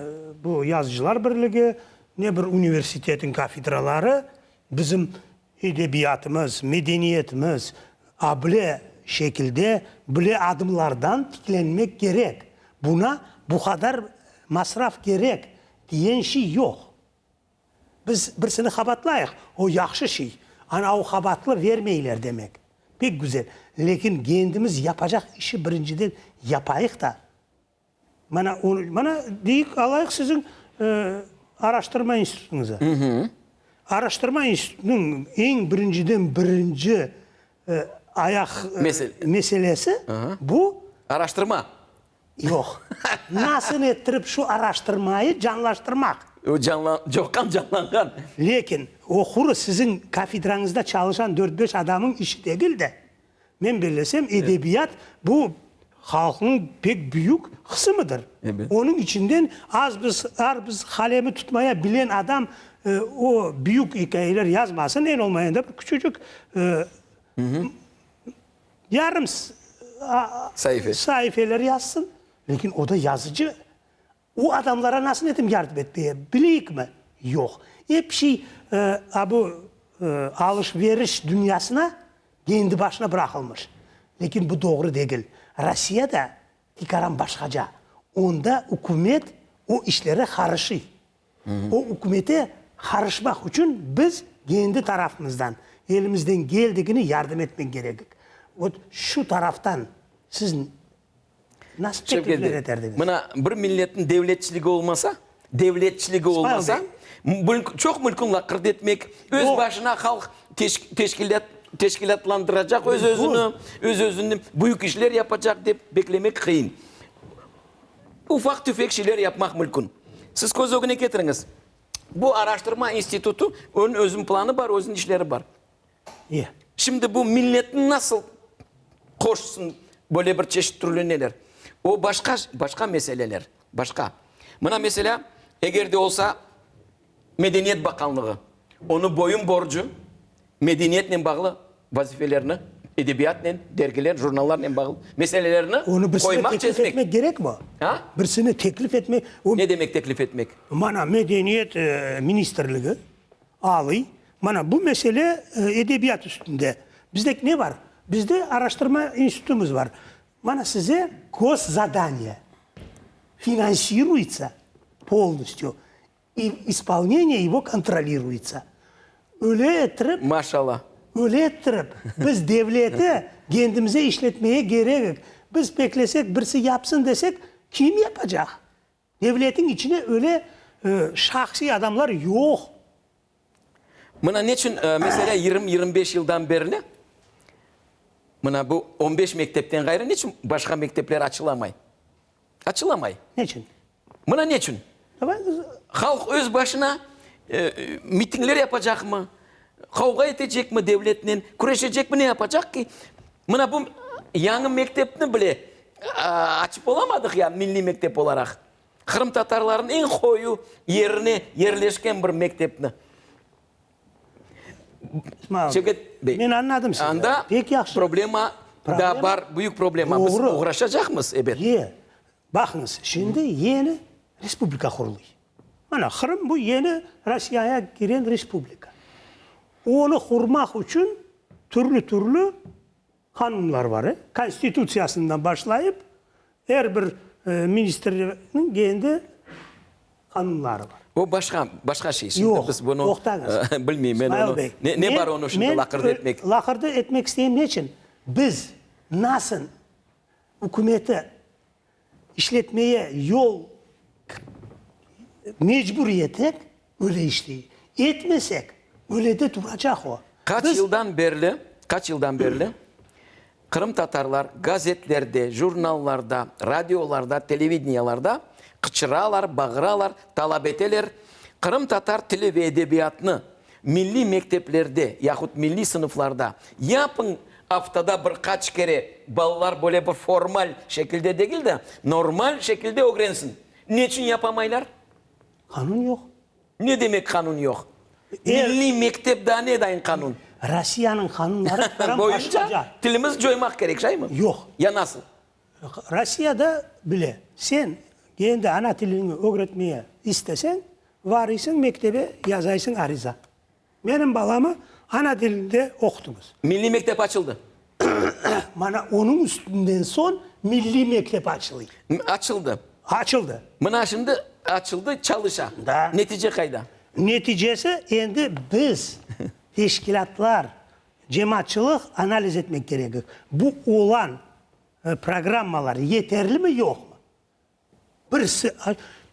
bu Yazıcılar birligi, ne bir universitetniñ kafedraları bizim edebiyatımız, medeniyetimiz able şekilde, bile adımlardan tiklenmek kerek, buna bu qadar masraf kerek diyen şey yoq. Biz birisini qabatlayıq, o yahşı şey, ana o qabatlı vermeyler demek. Pek güzel. Lâkin kendimiz yapacaq işi birinciden yapayıq da, Mana, mana deyik, alayıq siziñ araştırma institutıñıza. Araştırma institutınıñ eñ birinciden birinci ayaq meselesi bu. Araştırma. Yoq. Nasıl ettirip şu araştırmayı canlaştırmaq. O canlan, coqqan canlanğan. Lâkin o quru siziñ kafedrañızda çalışan dört-beş adamıñ işi degil de. Men bellesem, edebiyat bu halqnıñ pek büyük qısımıdır. Onıñ içinden az biz, ar biz qalemi tutmaya bilen adam o büyük ikâyeler yazmasın, eñ olmayanda bir küçücik yarım saifeler yazsın. Lâkin o da yazıcı. O adamlara nasıl etim yardım etmeye bileyikmi? Yoq. Ep şey a bu alış-veriş dünyasına kendi başına bıraqılmış. Lâkin bu doğru degil. Rossiyada tikaran başqaca. Onda ükümet o işlere qarışıy. O ükümete qarışmaq içün biz kendi tarafımızdan, elimizden keldigini yardım etmek kerekik. Vot şu taraftan siz Nasıl teklifler eterdiñiz? Mına, bir milletniñ devletçiligi olmasa, devletçiligi olmasa, çoq mülkün laqırdı etmek, öz başına halq teşkilâtlandıracaq öz-özüni, öz-özüni büyük işler yapacaq dep beklemek qıyın. Ufaq-tüfek şeyler yapmaq mülkün. Siz köz ögüne ketiriñiz, bu araştırma institutı, onıñ özüniñ planı bar, özüniñ işleri bar. Şimdi bu milletni nasıl qoşsın böyle bir çeşit türlü neler? O başqa, başqa meseleler, başqa. Mına meselâ, eger de olsa Medeniyet Bakanlığı, onı boyun borcu medeniyetnen bağlı vazifelerni, edebiyatnen, dergiler, jurnallarnen bağlı meselelerni Onı birisine qoymaq, teklif çezmek. etmek kerekmi? A? Birisine teklif etmek. Ne demek teklif etmek? Mana Medeniyet ministrligi Alıy, mana bu mesele edebiyat üstünde. Bizde ne bar? Bizde araştırma institutımız bar. Mana size goszadaniye, finansiruyetsa polnostyu, i ispolneniye ego kontroliruyetsa. Öyle ettirip, Maşallah. öyle ettirip, biz devleti kendimize işletmeye kerekik. Biz beklesek, birisi yapsın desek, kim yapacaq? Devletiñ içine öyle şahsiy adamlar yoq. Mına neçün, meselâ, yirmi, 25 yıldan berli mına bu on beş mektepten ğayrı neçün başqa mektepler açılamay? Açılamay. Neçün? Mına neçün? Halq öz başına mitingler yapacaqmı, qavğa etecekmi devletnen, küreşecekmi, ne yapacaq ki? Mına bu yañı mektepni bile açıp olamadıq ya milliy mektep olaraq. Qırımtatarlarnıñ eñ qoyu yerine yerleşken bir mektepni. Şevket bey, Men añladım sizni. Anda Pek yahşı. problema da bar, büyük problema. Biz oğraşacaqmız, ebet. Ye, baqıñız, şimdi yeni respublika qurulıy. Mana, Qırım bu yeni Rossiyaya kiren respublika. Onı qurmaq içün türlü-türlü qanunlar bar, e. Konstitutsiyasından başlayıp, er bir ministrniñ kendi qanunları bar. O başqa, başqa şey. Şimdi Yoq, biz bunı toqtañız. bilmeyim men İsmail onı. bey, Ne, ne men, bar onı şimdi men laqırdı etmek? Laqırdı etmek isteyim neçün? Biz nasıl ükümeti İşletmeye yol mecbur etek, öyle işley. Etmesek, öyle de turacaq o. Qaç Biz. yıldan berli, qaç yıldan berli qırımtatarlar gazetlerde, jurnallarda, radiolarda, televideniyalarda qıçıralar, bağıralar, talap eteler, qırımtatar tili ve edebiyatnı milliy mekteplerde yahut milliy sınıflarda yapıñ, Aftada bir qaç kere balalar böyle bir formal şekilde degil de, normal şekilde ögrensin. Neçün yapamaylar? Qanun yoq. Ne demek qanun yoq? Milliy mektep daa ne dayın qanun? Rossiyanıñ qanunları tamam Boyunca başqaca. tilimiz coymaq kerek, şaymı? Yoq. Ya nasıl? Rossiyada bile sen endi ana tilini ögretmeye isteseñ, varıysıñ mektebe yazaysıñ ariza. Menim balamı ana tilinde oqutıñız. Milliy mektep açıldı. Mana onıñ üstünden soñ milliy mektep açılıy. Açıldı. Açıldı. Mına şimdi açıldı, çalışa. Da. Netice qayda? Neticesi endi biz, teşkilâtlar, cemaatçılıq analiz etmek kerekik. Bu olan programmalar yeterlimi, yoqmı? Birisi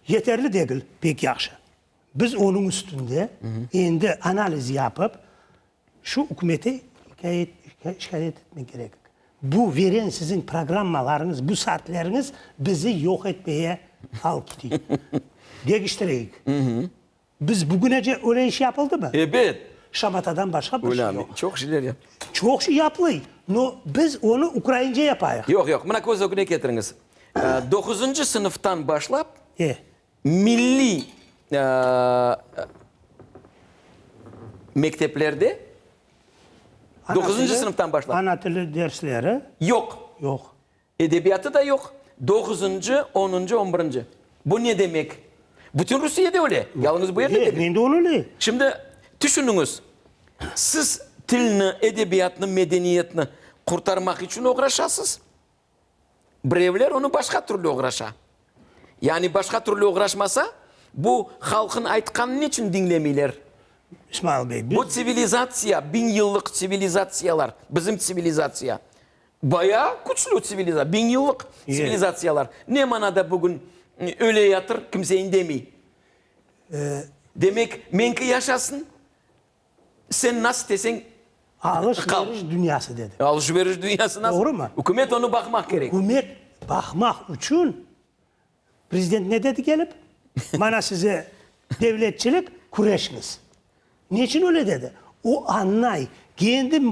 yeterli degil, pek yahşı. Biz onıñ üstünde endi analiz yapıp, şu ükümete şikâyet etmek kerekik. Bu veren siziñ programmalarıñız, bu saatleriñiz bizi yoq etmeye alıp kete. Degiştireyik. Biz bugünece öyle iş yapıldımı? Ebet. Şamatadan başqa bir şey yoq. Çoq şeyler yap. Çoq şey yapılıy, no biz onı ukraince yapayıq. Yoq, yoq, mına köz ögüne ketiriñiz. Doquzıncı sınıftan başlap E. milliy mekteplerde, doquzıncı sınıftan başlap. Ana tili dersleri. Yoq. Yoq. Edebiyatı da yoq, doquzıncı, onuncı, on birinci. Bu ne demek? Bütün Rusiyede öyle, yalıñız bu yerde degil. Mende onı öyle. Şimdi tüşüniñiz, siz tilni, edebiyatnı, medeniyetni qurtarmaq içün oğraşasız, birevler onı başqa türlü oğraşa. Yani başqa türlü oğraşmasa, bu halqın aytqanını niçün diñlemeyler? İsmail bey, biz. Bu tsivilizatsiya, biñyıllıq tsivilizatsiyalar, bizim tsivilizatsiya. Bayağı küçlü tsivilizatsiya, biñyıllıq tsivilizatsiyalar. Ne manada bugün öle yatır, kimse indemey? Demek, menki yaşasın, sen nasıl deseñ, qal. Alış-veriş dünyası dedi. Alış-veriş dünyası nasıl? Doğrumı? Ükümet onı baqmaq kerek. Ükümet baqmaq içün Prezident ne dedi kelip? Mana size devletçilik, küreşiñiz. Neçün öyle dedi? O añlay, kendi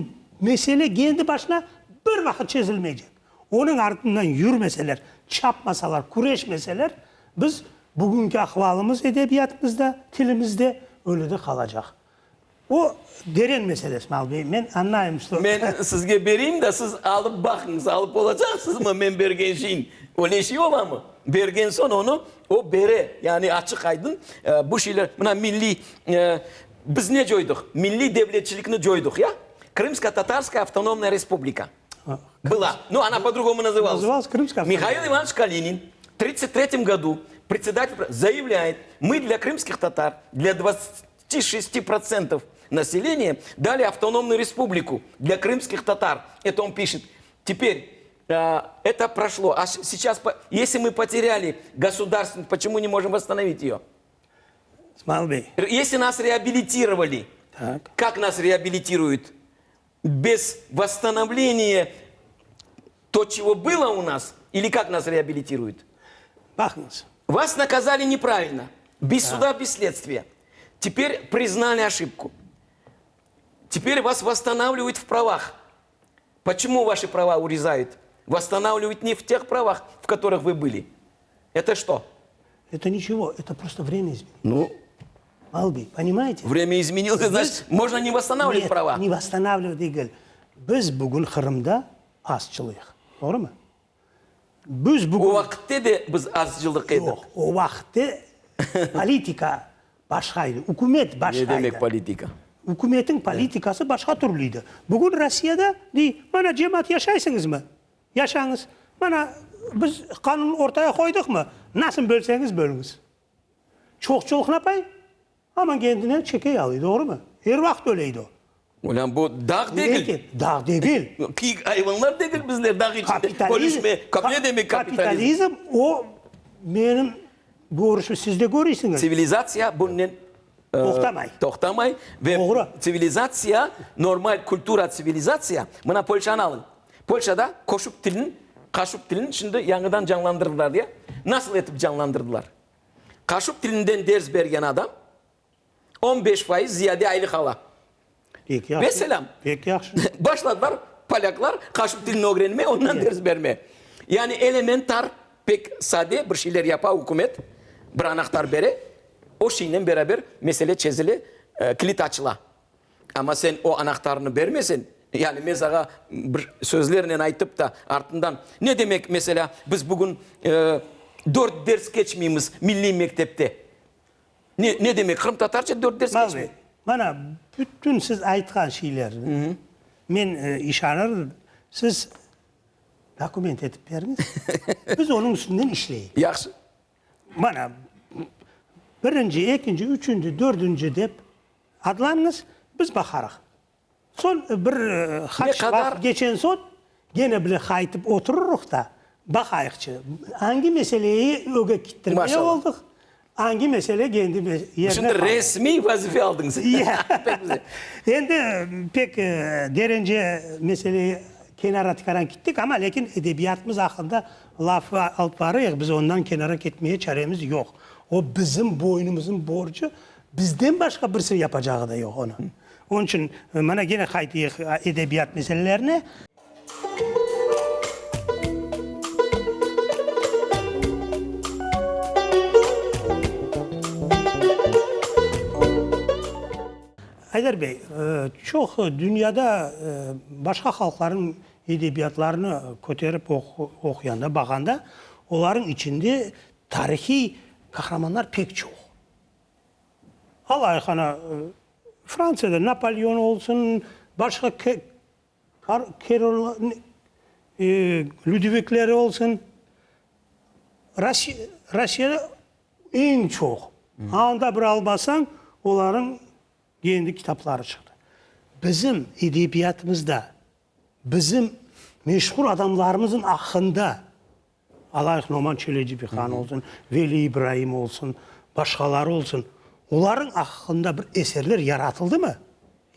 mesele kendi başına bir vaqıt çezilmeycek. Onıñ artından yürmeseler, çapmasalar, küreşmeseler, biz bugünki ahvalımız edebiyatımızda, tilimizde öyle de qalacaq. O deren mesele, İsmail bey, men añlayım, što. Men sizge bereyim da, siz alıp baqıñız, alıp olacaqsızmı men bergen şeyni? Öyle şey olamı? Bergen soñ onı o bere, yani açıq-aydın bu şeyler, mına milliy, biz ne coydıq? Milliy devletçilikni coydıq, ya? Krımsko-Tatarskaya avtonomnaya respublika была, nu, ona po-drugomu nazıvalась. Nazıvalась Krımskaya avtonomnaya. Mihail İvanoviç Kalinin v tridtsat tretyem godu predsedatel zaявляет, мы для krımskih tatar, для 26 protsentov naseleniya dali avtonomnuyu respubliku для krımskih tatar. Это on pişet. Teper это proşlo. A seyças, esli mı poterâli gosudarstvennost, poçemu ne možem vosstanovit eyo? İsmail bey. Esli nas reabilitirovali, kak nas reabilitiruyut? Bez vosstanovleniya to, çego bylo u nas, ili kak nas reabilitiruyut? Baqıñız. Vas nakazali nepravilno, bez suda, bez sledstviya. Teper priznali oşibku. Teper vas vosstanavlivayut v pravah. Poçemu vaşi prava urezayut? Vosstanavlivayut ne v teh pravah, v kotorıh vı bıli. Eto çto? Eto niçego, eto prosto vremya izmenilось. Nu. Balbi, ponimayete? Vremya izmenilось, znaçit, mojno ne vosstanavlivat prava. Net, ne vosstanavlivat degil. Biz bugün Qırımda azçılıyıq, doğrumı? Biz bugün... O vaqıtte de biz azcılıq edik. Yoq, o vaqıtte politika başqa edi, ükümet başqa edi. Ne demek politika? Ükümetin politikası başqa türlü edi. Bugün Rossiyada dey, mana cemaat yaşaysıñızmı? Yaşañız. Mana biz qanun ortaya qoydıqmı? Nasıl bölseñiz bölüñiz. Çoqçulıq napay? Aman kendine çekey alıy, doğrumı? Er vaqıt öyle edi o. Olân, bu dağ degil. Lâkin dağ degil. Kiyik ayvanlar degil bizler dağ içinde bölüşme. Ne demek kapitalizm? Kapitalizm o menim körüşim, siz de körüysiñiz. Tsivilizatsiya bunnen Toqtamay. Toqtamay ve Doğru. tsivilizatsiya, normal kultura tsivilizatsiya, mına Polşanı alıñ. Polşada koşup tilin, kaşup tilin şimdi yañıdan canlandırdılar diye. Nasıl etip canlandırdılar? Kaşup tilinden ders bergen adam 15% ziyade aylıq ala. Pek yahşı. Vesselam. Pek yahşı. Başladılar polâklar kaşup tilini ögrenme, ondan ders berme. Yani elementar, pek sade bir şeyler yapa ükümet, bir anahtar bere, o şeynen beraber mesele çezile, kilit açıla. Amma sen o anahtarnı bermesen, yani men saña bir sözlernen aytıp da, artından, ne demek, meselâ, biz bugün dört ders keçmeymiz milliy mektepte? Ne, ne demek, qırımtatarca dört ders keçmey? Mana, bütün siz aytqan şeylerni men işanırım, siz dokument etip beriñiz, biz onıñ üstünden işleyik. Yahşı. Mana, birinci, ekinci, üçünci, dördünci dep adlanıñız, biz baqarıq. Soñ bir qaç vaqıt geçen soñ, gene bile qaytıp oturırıq da, baqayıqçı, angi meseleyi öge kittirmeye oldıq, angi mesele kendi yerine Şimdi qaldı. resmiy vazife aldıñız. Pek güzel. Endi pek derence meseleyi kenara tikaran kittik, amma lâkin edebiyatımız aqqında laf alıp barayıq, biz ondan kenara ketmeye çaremiz yoq. O bizim boynumıznıñ borcu, bizden başqa birisi yapacağı da yoq onı. Onıñ içün mana kene qaytayıq edebiyat meselelerine. Aydar bey, çoq dünyada başqa halqlarnıñ edebiyatlarını köterip oquyanda, baqanda, olarnıñ içinde tarihiy qahramanlar pek çoq. Alayıq, ana, Frantsiyada Napolyon olsun, başqa Lüdivikleri olsun. Rossiyada eñ çoq. Anda bir almasañ, olarnıñ kendi kitapları çıqtı. Bizim edebiyatımızda, bizim meşhur adamlarımıznıñ aqqında Alayıq Noman Çelecibihan olsun, Veli İbraim olsun, başqaları olsun, olarnıñ aqqında bir eserler yaratıldımı?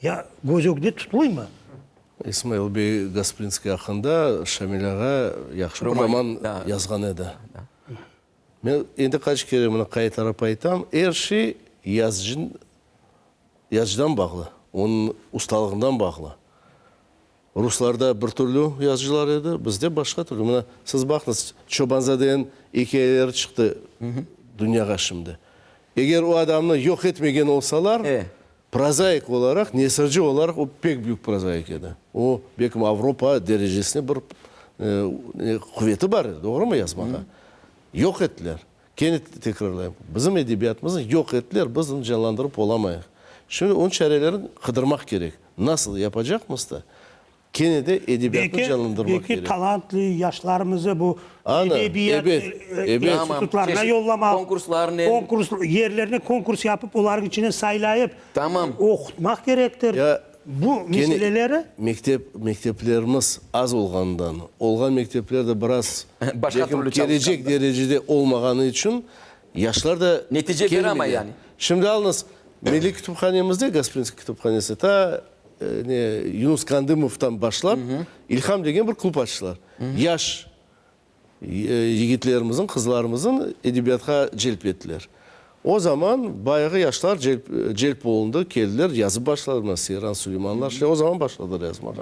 Ya köz ögünde tutulıymı? İsmail bey Gasprinskiy aqqında Şamil ağa yahşı bir roman yazğan edi. Men endi qaç kere mına qaytarıp aytam, er şey yazıcıdan bağlı, onıñ ustalığından bağlı. Ruslarda bir türlü yazıcılar edi, bizde başqa türlü. Mına, siz baqıñız, Çobanzadeniñ ikâyeleri çıqtı dünyağa şimdi. Eger o adamnı yoq etmegen olsalar, prozaik olaraq, nesirci olaraq o pek büyük prozaik edi. O, belkim, Avropa derecesinde bir quveti bar edi, doğrumı, yazmağa? Yoq ettiler. Kene tekrarlayım, bizim edebiyatımıznı yoq ettiler, biz onı canlandırıp olamayıq. Şimdi onıñ çarelerini qıdırmaq kerek. Nasıl yapacaqmız da, kene de edebiyatnı canlandırmaq Belki kerek. talantlı yaşlarımızı bu Ana, edebiyat ebet, ebet. institutlarına yollamaq, Konkurslarnen. konkurs, yerlerine konkurs yapıp, olarnıñ içinden saylayıp, Tamam. oqutmaq kerektir. Ya, Bu kene meseleleri. mektep, mekteplerimiz az olğanından, olğan mektepler de biraz Başqa belki türlü kelecek çalışqanda. derecede olmağanı içün yaşlar da Netice kelmeyler. beramay yani. Şimdi alıñız, Milliy kütüphanemizde, Gasprinskiy kütüphanesi, ta ne, Yunus Kandımovdan başlap, İlham degen bir klub açtılar. Yaş yigitlerimizin, qızlarımızın edebiyatqa celp ettiler. O zaman bayağı yaşlar celp, celp olundı, keldiler, yazıp başladılar. Mına Seyran Suleymanlar, işte o zaman başladılar yazmağa.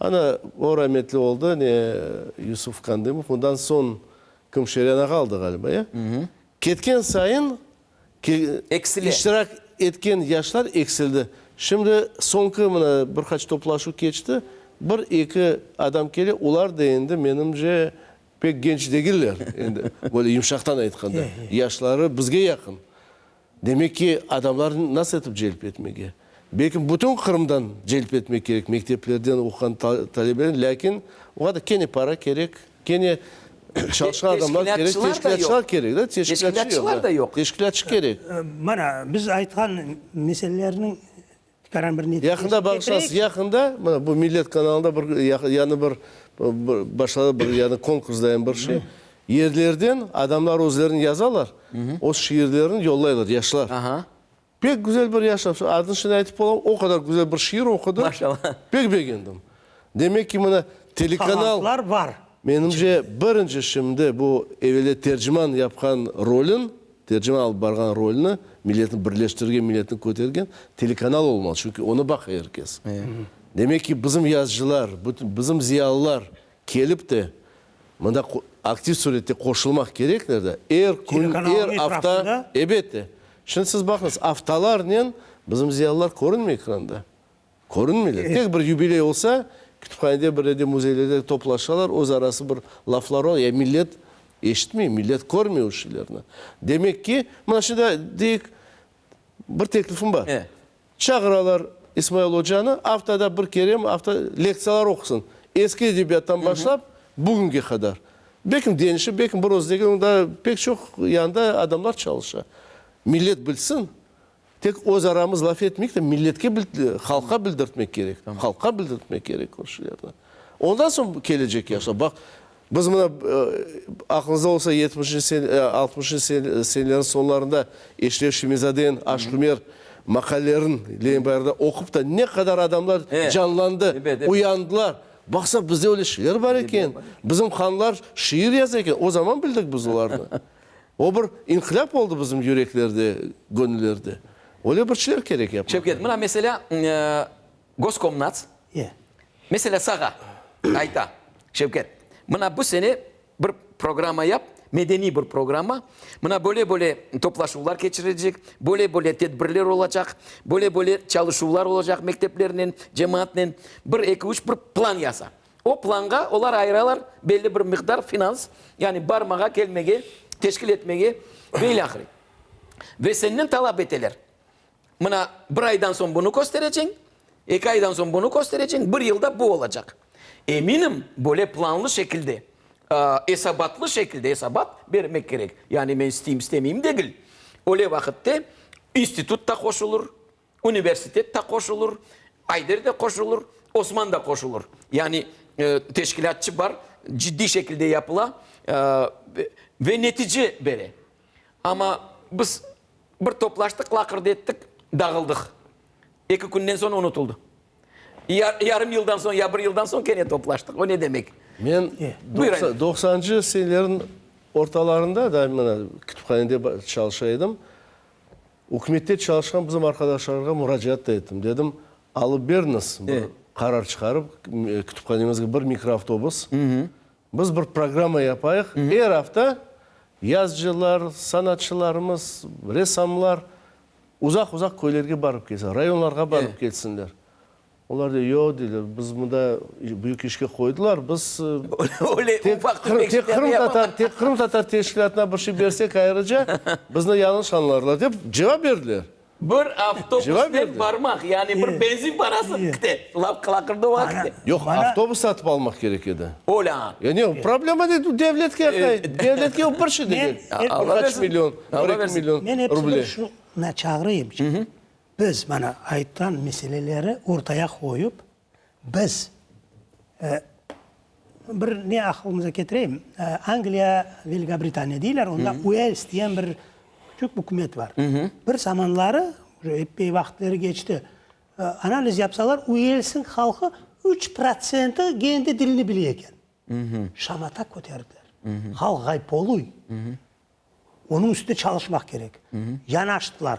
Ana, o rametli oldı, ne, Yusuf Kandımov, ondan soñ kim, Şeryan ağa aldı, ğaliba, ya? Ketken sayın Eksile. iştirak etken yaşlar eksildi. Şimdi soñki mına bir qaç toplaşuv keçti, bir-eki adam kele, olar da endi, menimce, pek genç degiller, endi, böyle yımşaqtan aytqanda, yaşları bizge yaqın. Demek ki, adamlarnı nasıl etip celp etmege? Belki bütün Qırımdan celp etmek kerek, mekteplerden oquğan talebelerni, lâkin oña da kene para kerek, kene çalışqan adamlar kerek, teşkilâtçılar kerek, da, teşkilâtçılar da yoq. Teşkilâtçı kerek. Mana, biz aytqan meselelerniñ tikaran bir neticesini Yaqında, bağışlañız, yaqında, mına bu Millet kanalında bir yañı bir başladı bir yañı konkurs dayın bir şey. Yerlerden adamlar özlerini yazalar, öz şiirlerini yollaylar, yaşlar. Pek güzel bir yaş, adını şimdi aytıp olamam, o qadar güzel bir şiir oqudı, Maşallah. pek begendim. Demek ki, mına telekanal, Talantlar bar. menimce, birinci şimdi bu evelde Terciman yapqan rolün, Terciman alıp barğan rolüni, milletni birleştirgen, milletni kötergen telekanal olmalı, çünki onı baqa er kes. Demek ki, bizim yazıcılar, bütün bizim ziyalılar kelip de, Mında aktiv surette qoşulmaq kerekler de, er kün, er afta, ebette. Şimdi siz baqıñız, aftalarnen bizim ziyalılar körünmey ekranda. Körünmeyler. Tek bir yubiley olsa, kütüphanede, bir yerde, müzeylerde toplaşalar, öz arası bir laflar ola, ya millet eşitmey, millet körmey o şeylerni. Demek ki, mına şimdi deyik, Bir teklifim bar. Çağıralar İsmail ocanı, aftada bir kere, afta lektsiyalar oqusın. Eski edebiyattan başlap, bugünge qadar. Belkim deñişir, belkim bir öz degil, onda pek çoq yanında adamlar çalışa. Millet bilsin. Tek öz aramız laf etmeyik de, milletke, halqqa bildirtmek kerek. Halqqa bildirtmek kerek o şeylerni. Ondan soñ kelecek yaşlar. Baq, Biz mına, aqlıñızda olsa, yetmişinci sene, altmışıncı senelerniñ soñlarında Eşref Şemizadeniñ Aşq-Ümer maqalelerin Lenin bayrağında oqup da ne qadar adamlar canlandı, uyandılar. Baqsa, bizde öyle şeyler bar eken, bizim hanlar şiir yaza eken. O zaman bildik biz olarnı. O bir inqilâp oldı bizim yüreklerde, göñüllerde. Öyle bir şeyler kerek yapmaq. Şevket, mına meselâ, Goskomnats, meselâ, sağa ayta, Şevket, mına bu sene bir programma yap, medeniy bir programma, mına böyle-böyle toplaşuvlar keçirilecek, böyle-böyle tedbirler olacaq, böyle-böyle çalışuvlar olacaq mekteplernen, cemaatnen, bir, eki, üç bir plan yasa. O planğa olar ayıralar belli bir miqdar finans, yani barmağa, kelmege, teşkil etmege ve ilâhre. Ve senden talap eteler, Mına, bir aydan soñ bunı köstereceñ, eki aydan soñ bunı köstereceñ, bir yılda bu olacaq. Eminim, böyle planlı şekilde, esabatlı şekilde, esabat bermek kerek, yani men isteyim, istemeyim degil, öyle vaqıtte institut da qoşulır, universitet da qoşulır, Ayder de qoşulır, Osman da qoşulır. Yani teşkilâtçı bar, ciddiy şekilde yapıla ve netice bere. Amma biz Bir toplaştıq, laqırdı ettik, dağıldıq. Eki künden soñ unutıldı. Yarım yıldan soñ, ya bir yıldan soñ kene toplaştıq. O ne demek? Men doqsancı senelerniñ ortalarında da mına kütüphanede çalışa edim. Ükümette çalışqan bizim arqadaşlarğa muracaat da ettim. Dedim, alıp beriñiz bir qarar çıqarıp kütüphanemizge bir mikroavtobus. Biz bir programma yapayıq, er afta yazıcılar, sanatçılarımız, ressamlar uzaq-uzaq köylerge barıp kelsin, rayonlarğa barıp kelsinler. Olar dey, yoq, deyler, biz mında büyük işke qoydılar, biz tek qırımtatar, tek qırımtatar teşkilâtına bir şey bersek ayrıca, bizni yañlış añlarlar, dep cevap berdiler. Bir avtobusnen barmaq, yani bir benzin parası kite, laqırdı vaqtı. Yoq, avtobus satıp almaq kerek edi. Öyle a. Ya ne, problema değil, devletke aqay, devletke o bir şey degil. Bir qaç million, bir eki million Men hepsini şuna çağırayım, biz mana aytqan meseleleri ortaya qoyıp, Biz, bir ne aqılımıza ketireyim, Angliya, Velikobritaniya deyler, onda Uels diyen bir küçük ükümet bar. Bir zamanları, uje epey vaqıtları keçti, analiz yapsalar, Uelsniñ halqı üç protsenti kendi dilini bile eken. Şamata köterdiler. Halq ğayıp oluy. Onıñ üstünde çalışmaq kerek. Yanaştılar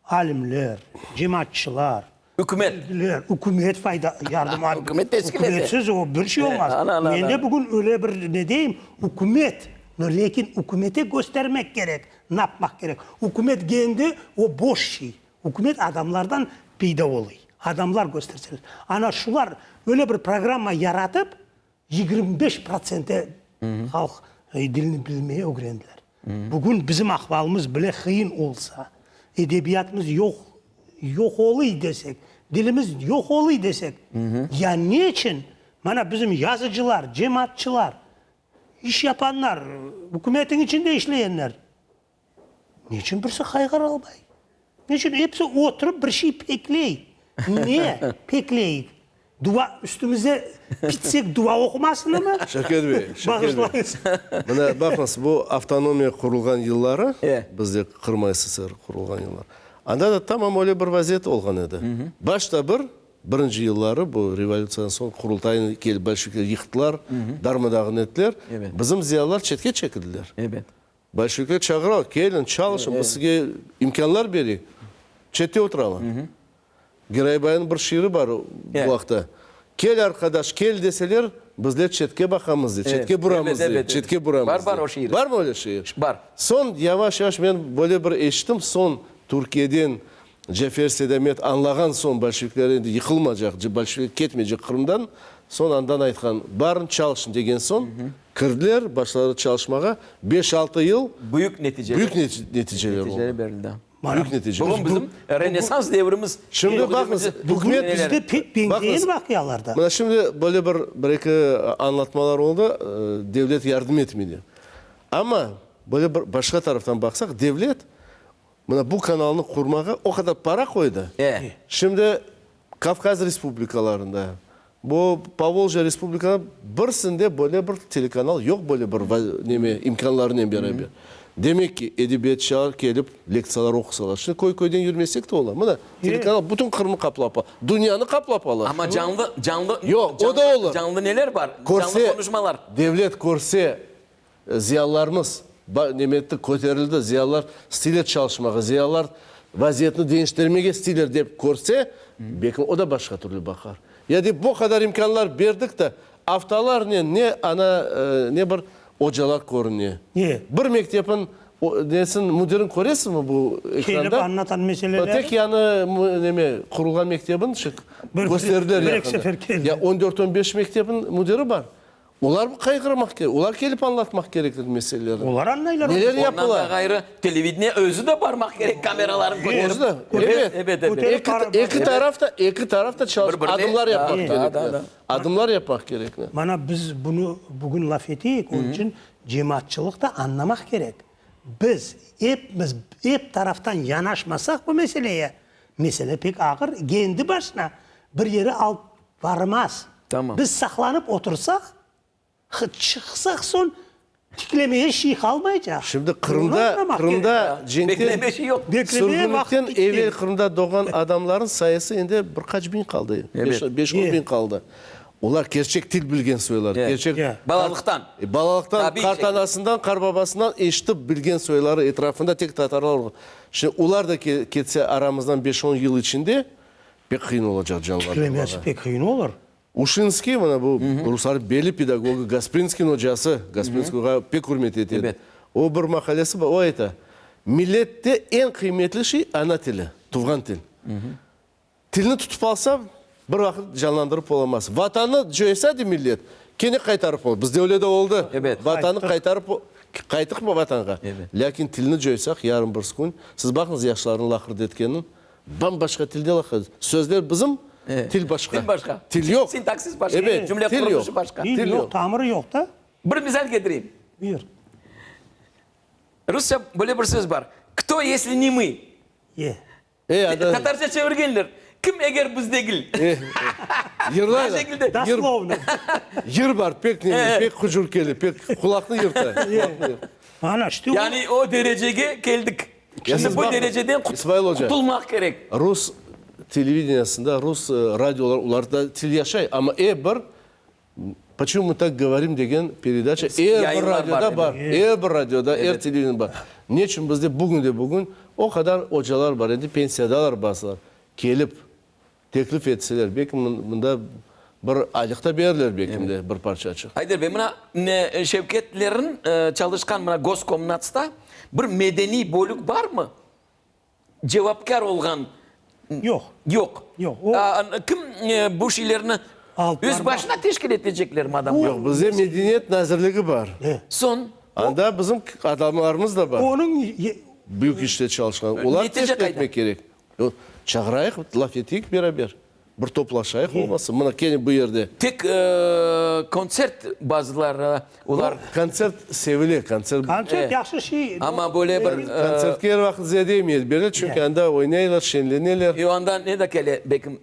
alimler, cemaatçılar. Ükümet. Ükümet fayda, yardım. Ükümet teşkil ete. Ükümetsiz o bir şey olmaz. Men de bugün öyle bir ne deyim, ükümet, no lekin ükümete köstermek kerek, napmaq kerek. Ükümet kendi, o boş şey. Ükümet adamlardan peyda oluy. Adamlar kösterseler. Ana şular öyle bir programma yaratıp, 25 protsente halq dilini bilmeye ögrendiler. Bugün bizim ahvalımız bile qıyın olsa, edebiyatımız yoq, yoq oluy desek, dilimiz yoq oluy desek, ya ne içün mana bizim yazıcılar, cemaatçılar, iş yapanlar, ükümetniñ içinde işleyenler, Neçün birisi qayğıra almay? Neçün episi oturıp bir şey pekley? Ne pekleyik? Dua üstümize pitsek dua oqumasınımı? Şevket bey, Şevket bey. Bağışlañız. Mına baqıñız, bu avtonomiya qurulğan yılları, bizde Qırım ASSR qurulğan yıllar, anda da tamam öyle bir vaziyet olğan edi. Başta bir, birinci yılları, bu revolütsiyadan soñ Qurultaynı kelip bolşevikler yıqtılar, darma-dağın ettiler, bizim ziyalılar çetke çekildiler. Bolşevikler çağıralar, keliñ, çalışıñ, biz sizge imkânlar bereyik. Çette oturalar. Giraybaynıñ bir şiiri bar bu aqta. Kel, arqadaş, kel deseler, bizler çetke baqamız dey, çetke buramız dey, çetke buramız dey. Barmı öyle şiir? Bar. Soñ yavaş-yavaş men böyle bir eşittim, soñ Türkiyeden Cafer Seydamet añlağan soñ bolşevikler endi yıqılmacaq, bolşevikler ketmeycek Qırımdan, soñ andan aytqan, barıñ çalışıñ degen soñ, kirdiler, başladılar çalışmağa, beş-altı yıl Büyük neticeler. büyük neticeler oldı. Neticeler berildi. Büyük neticeler. Bugün bizim Renessans devrimiz. Şimdi baqıñız, ükümet Bizde pek beñzeyen vaqialar da. Mına şimdi böyle bir, bir-eki añlatmalar oldı, devlet yardım etmey dep. Amma böyle bir başqa taraftan baqsaq, devlet Mına bu kanalnı qurmağa o qadar para qoydı. Şimdi Kavkaz respublikalarında, bu Povoljye respublikalarında birisinde böyle bir telekanal yoq, böyle bir neme, imkânlarınen beraber. Demek ki, edebiyatçılar kelip lektsiyalar oqusalar. Şimdi köy-köyden yürmesek de ola. Mına, telekanal bütün Qırımnı qaplap ala, dünyanı qaplap ala. Amma canlı, canlı, Yoq, o da olur. Canlı neler bar? Canlı konuşmalar. Devlet körse, Ziyalılarımız nemetti, köterildi, ziyalılar isteyler çalışmağa, ziyalılar vaziyetni deñiştirmege isteyler dep körse, belki o da başqa türlü baqar. Ya dep bu qadar imkânlar berdik de, aftalarnen ne ana, ne bir ocalar körüne. Bir mektepniñ nesin, müdirin köresizmi bu ekranda? Kelip añlatan meseleleri. Tek yañı neme, qurulğan mektebin kösterdiler yaqında. Ya on dört, on beş mektepniñ müdiri bar. Olar qayğırmaq kerek, olar kelip añlatmaq kerekler meselelerni. Olar añlaylar. Neler yapıla? Ondan da ğayrı, televideniye özü de barmaq kerek, kameralarını köterip. Özü de, ebet. Ebet, ebet. Eki taraf da, eki taraf da çalışıp, adımlar yapmaq kerekler. Adımlar yapmaq kerekler. Mana biz bunı bugün laf eteyik, onıñ içün cemaatçılıq da añlamaq kerek. Biz epimiz ep taraftan yanaşmasaq bu meseleye, mesele pek ağır, kendi başına bir yere alıp Barmaz. Tamam. Biz saqlanıp otursaq, çıqsaq soñ tiklemeye şey qalmaycaq. Şimdi Qırımda, Qırımda cenkten, Bekleme şey yoq. Beklemeye vaqıt sürgünlikten bitti. evel Qırımda doğğan adamların sayısı endi bir qaç biñ qaldı. Evet. Beş, on biñ qaldı. Olar kerçek til bilgen soylar. Kerçek. Balalıqtan. Balalıqtan, Tabiiy şekilde. qartanasından, qarbabasından eşitip bilgen soyları, etrafında tek tatarlar olğan. Şimdi olar da ketse aramızdan beş-on yıl içinde, Pek qıyın olacaq canlandırmağa. Tiklemesi pek qıyın olur. Uşinskiy, mına bu ruslar belli pedagogı, Gasprinskiyniñ ocası, Gasprinskiy oğa pek ürmet ete edi. O bir maqalesi bar, o ayta, Millette eñ qıymetli şey ana tili, tuvğan til. Tilni tutıp alsa, bir vaqıt canlandırıp olamaz. Vatannı coysa, dey millet, kene qaytarıp olur. Bizde öyle de oldı. Vatannı qaytarıp, qayttıq vatanğa. Lâkin tilni coysaq, yarın birisi kün, siz baqıñız yaşlarnıñ laqırdı etkenin, Bam-başqa tilde laf ete. Sözler bizim, til başqa. Til başqa. Til yoq. Sintaksis başqa. Ebet, Cümle til quruluşu yoq. başqa. Til yoq, tamırı yoq da. Bir misal ketireyim. Buyur. Rusça böyle bir söz bar, Kto, yesli ne mı? E. E, ada. Tatarca çevirgenler, Kim, eger biz degil? E, yırlaylar. Bu şekilde. Doslovno. Yır bar, pek nemi, pek hucur kele, pek qulaqnı yırta. Qulaqnı yırta. Ana, işte o. Yani o derecege keldik. Ya Şimdi siz bu baqıñ, dereceden İsmail oca, qutulmaq kerek. Rus televideniyasında, rus radiolar, olarda til yaşay, amma er bir Poçemu mı tak govorim degen peredaça er bir Yayınlar bar, radioda bar. ebet. Er bir radioda, er Ebet. televideniyada bar. Neçün bizde bugün de bugün o qadar ocalar bar, endi pensiyadalar bazılar, kelip. Teklif etseler, belki mında bir aylıq da berirler belki de bir parçaçıq. Ayder bey, mına Şevketlerin çalışqan mına Goskomnatsta bir medeniy bölük barmı? Cevapkâr olğan? Yoq. Yoq. Yoq. O. Kim bu şeylerni öz başına teşkil eteceklermi adamlar? Yoq, bizde Medeniyet nazirligi bar. Soñ? Anda bizim adamlarımız da bar. Onıñ. Büyük işte çalışqan. Olar teşkil etmek kerek. Çağırayıq, laf eteyik beraber. Bir toplaşayıq olmasa, mına kene bu yerde. Tek kontsert bazıları, olar. Kontsert sevile, kontsert. Kontsert yahşı şey. Amma böyle bir. Kontsertke er vaqıt ziyade emiyet berile, çünki anda oynaylar, şenleneler. Yoq, anda ne de kele, belkim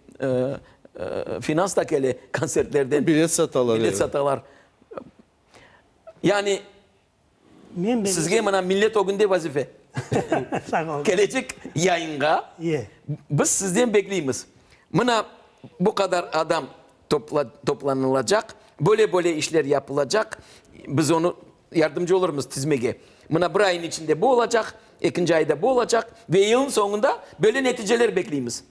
finans da kele kontsertlerden. Bilet satalar. Bilet satalar. Yani. Sizge mına millet ögünde vazife. Sağ olun. Kelecek yayınğa biz sizden bekleymiz. Mına bu qadar adam toplanılacaq, böyle-böyle işler yapılacaq, biz onı yardımcı olurmız tizmege. Mına bir ayın içinde bu olacaq, ekinci ayda bu olacaq ve yılın soñunda böyle neticeler bekleymiz.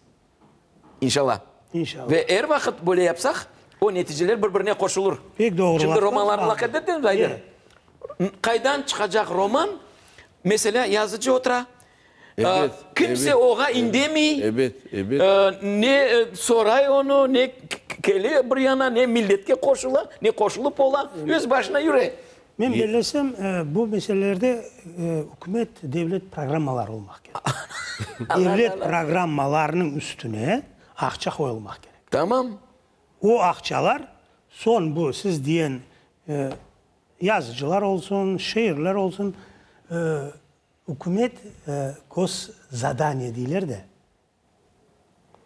İnşallah. İnşallah. Ve er vaqıt böyle yapsaq, o neticeler bir-birine qoşulır. Pek doğru. Şimdi romanlarnı laf etmedimiz, Ayder. Qaydan çıqacaq roman? Meselâ, yazıcı otura, Ebet, kimse ebet, oğa indemey, ebet, ebet. ne soray onı, ne kele bir yana, ne milletke qoşula, ne qoşulıp ola, öz başına yüre. Men bellesem, bu meselelerde ükümet, devlet programmaları olmaq kerek. Devlet programmalarınıñ üstüne aqça qoyulmaq kerek. Tamam. O aqçalar soñ bu siz diyen yazıcılar olsun, şairler olsun, ükümet goszadaniye deyler de,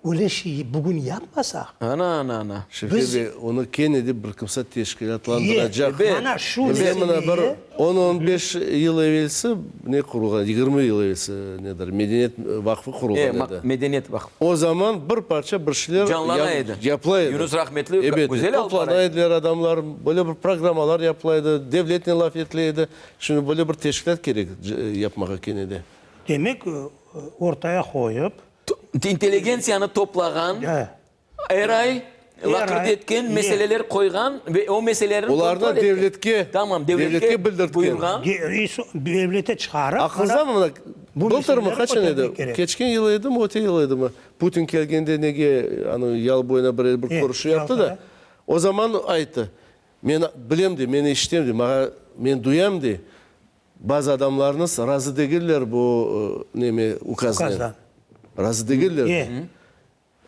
Öyle şey bugün yapmasaq. Ana, ana, ana. Şevket bey, onı kene de bir kimse teşkilâtlandıracaq. Ye, mana şu Bizde mına bir meseleye. on-on beş yıl evelsi ne qurulğan, 20 yıl evelsi nedir, Medeniyet vaqfı qurulğan edi. Medeniyet vaqfı. O zaman bir parça bir şeyler Canlana edi. yapıla edi. Yunus rahmetli güzel alıp bara edi. Toplana ediler adamlar, böyle bir programmalar yapıla edi, devletnen laf etile edi. Şimdi böyle bir teşkilât kerek yapmağa kene de. Demek, ortaya qoyıp. İntelligentsiyanı toplağan, er ay laqırdı etken, meseleler qoyğan ve o meselelerni kontrol etken. Olarnı devletke, tamam, devletke bildirtken. Buyurğan. Devlete çıqarıp. Aqlıñızdamı mına, bıltırmı, qaçan edi, keçken yıl edimi, öte yıl edimi, Putin kelgende nege, anı, yalı boyuna bir körüşüv yaptı da, o zaman ayttı, men bilem de, men eşitem de, maña, men duyam de, Bazı adamlarnız razı degiller bu neme ukaznen. Ukazdan. Razı degiller. E.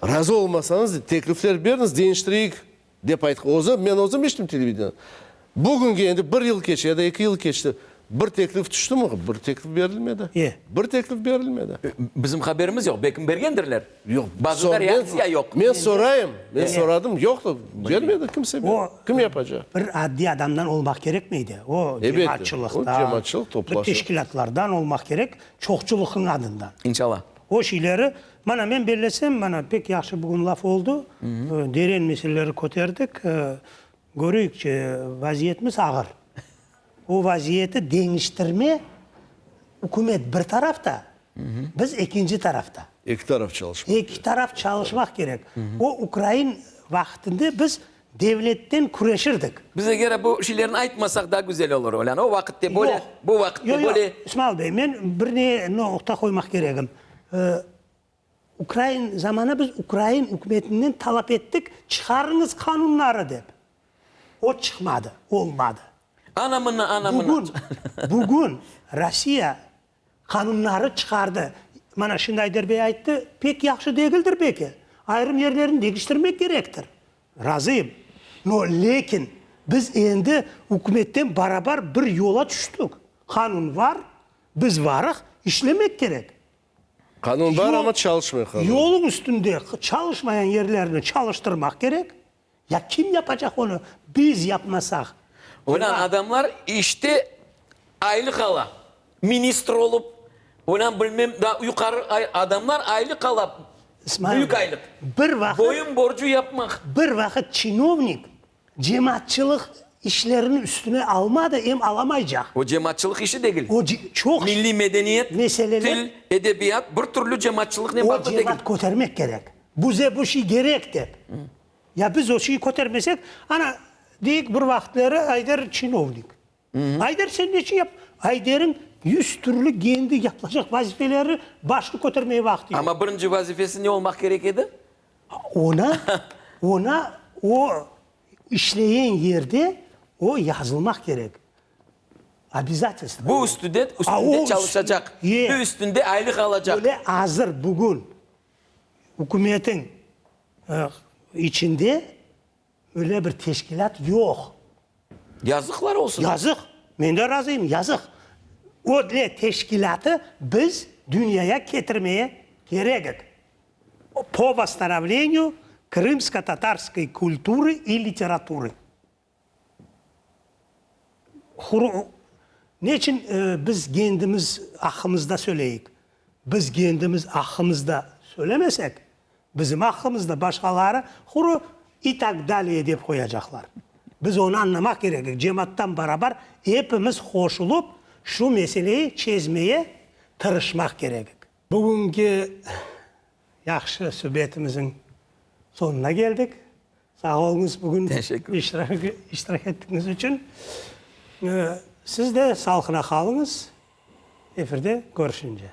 Razı olmasañız, teklifler beriñiz, deñiştireyik, dep aytqan. Özü, men özüm eşittim televideniyeden. Bugünge endi bir yıl keçti ya da eki yıl keçti, bir teklif tüştimi? Bir teklif berilmedi. E. Bir teklif berilmedi. Bizim haberimiz yoq. Belki bergendirler. Yoq. Bazıda reaktsiya yoq. Men sorayım. Men soradım. Yoqtı. Bermedi kimse. O, Kim yapacaq? Bir addiy adamdan olmaq kerekmeydi. O, Elbette. cemaatçılıqtan, O, cemaatçılıq bir toplaşır. teşkilâtlardan olmaq kerek, çoqçulıqnıñ adından. İnşallah. O şeyleri, mana men bellesem, mana pek yahşı bugün laf oldı, deren meseleleri köterdik. Köreyik, vaziyetimiz ağır. O vaziyeti deñiştirme, ükümet bir tarafta, biz ekinci tarafta. Eki taraf çalışmaq kerek. Eki taraf çalışmaq kerek. O ukrain vaqtında biz devletten küreşirdik. Biz eger bu şeylerni aytmasaq daa güzel olur, Olâna. O vaqıtte böyle, bu vaqıtte Yoq, yoq, böyle. İsmail bey, men bir ne noqta qoymaq keregim. Ukrain zamanı biz ukrain ükümetinden talap ettik, çıqarıñız qanunları dep. O çıqmadı, olmadı. Ana mına, ana mına. Bugün, bugün Rossiya qanunları çıqardı. Mana şimdi Ayder bey ayttı, pek yahşı degildir beki, ayırım yerlerini deñiştirmek kerektir. Razıyım. No, lâkin biz endi ükümetten barabar bir yola tüştük. Qanun var, biz varıq, işlemek kerek. Qanun bar, amma çalışmay qanun. Yolun üstünde çalışmayan yerlerni çalıştırmaq kerek. Ya kim yapacaq onı, biz yapmasaq? Ulan adamlar işte aylıq ala, ministr olıp, ulan bilmem da yuqarı adamlar aylıq ala, büyük aylıq. Bir vaqıt, Boyun borcu yapmaq. Bir vaqıt çinovnik cemaatçılıq işlerini üstüne almadı, em alamaycaq. O cemaatçılıq işi degil. O çoq Milliy medeniyet, meseleler, til, edebiyat bir türlü cemaatçılıqnen o bağlı degil. cemaat kötermek kerek. Bize bu şey kerek dep. Ya biz o şeyi kötermesek, ana, deyik, bir vaqıtları Ayder çinovnik. Ayder, sen neçün yap? Ayderiñ yüz türlü kendi yapılacaq vazifeleri, başını kötermege vaqtı yoq. Amma birinci vazifesi ne olmaq kerek edi? Ona, ona o işleyen yerde o yazılmaq kerek. Obязatelstvo. Bu üstünde, üstünde çalışacaq. Bu üstünde aylıq alacaq. Öyle azır bugün ükümetiñ içinde öyle bir teşkilât yoq. Yazıqlar olsun. Yazıq. Men de razıyım, yazıq. Öyle teşkilâtı biz dünyaya ketirmeye kerekik. Po vosstanovleniyu krımsko-tatarskoy kulturı i literaturı. Neçün biz kendimiz aqqımızda söyleyik? Biz kendimiz aqqımızda söylemesek, bizim aqqımızda başqaları quru i tak daleye dep qoyacaqlar. Biz onı añlamaq kerekik, cemaattan barabar epimiz qoşulıp şu meseleyi çezmeye tırışmaq kerekik. Bugünki yahşı subetimizin soñuna keldik. Sağ oluñız bugün iştirak ettigiñiz içün. Siz de sağlıqla qalıñız. Efirde körüşünce.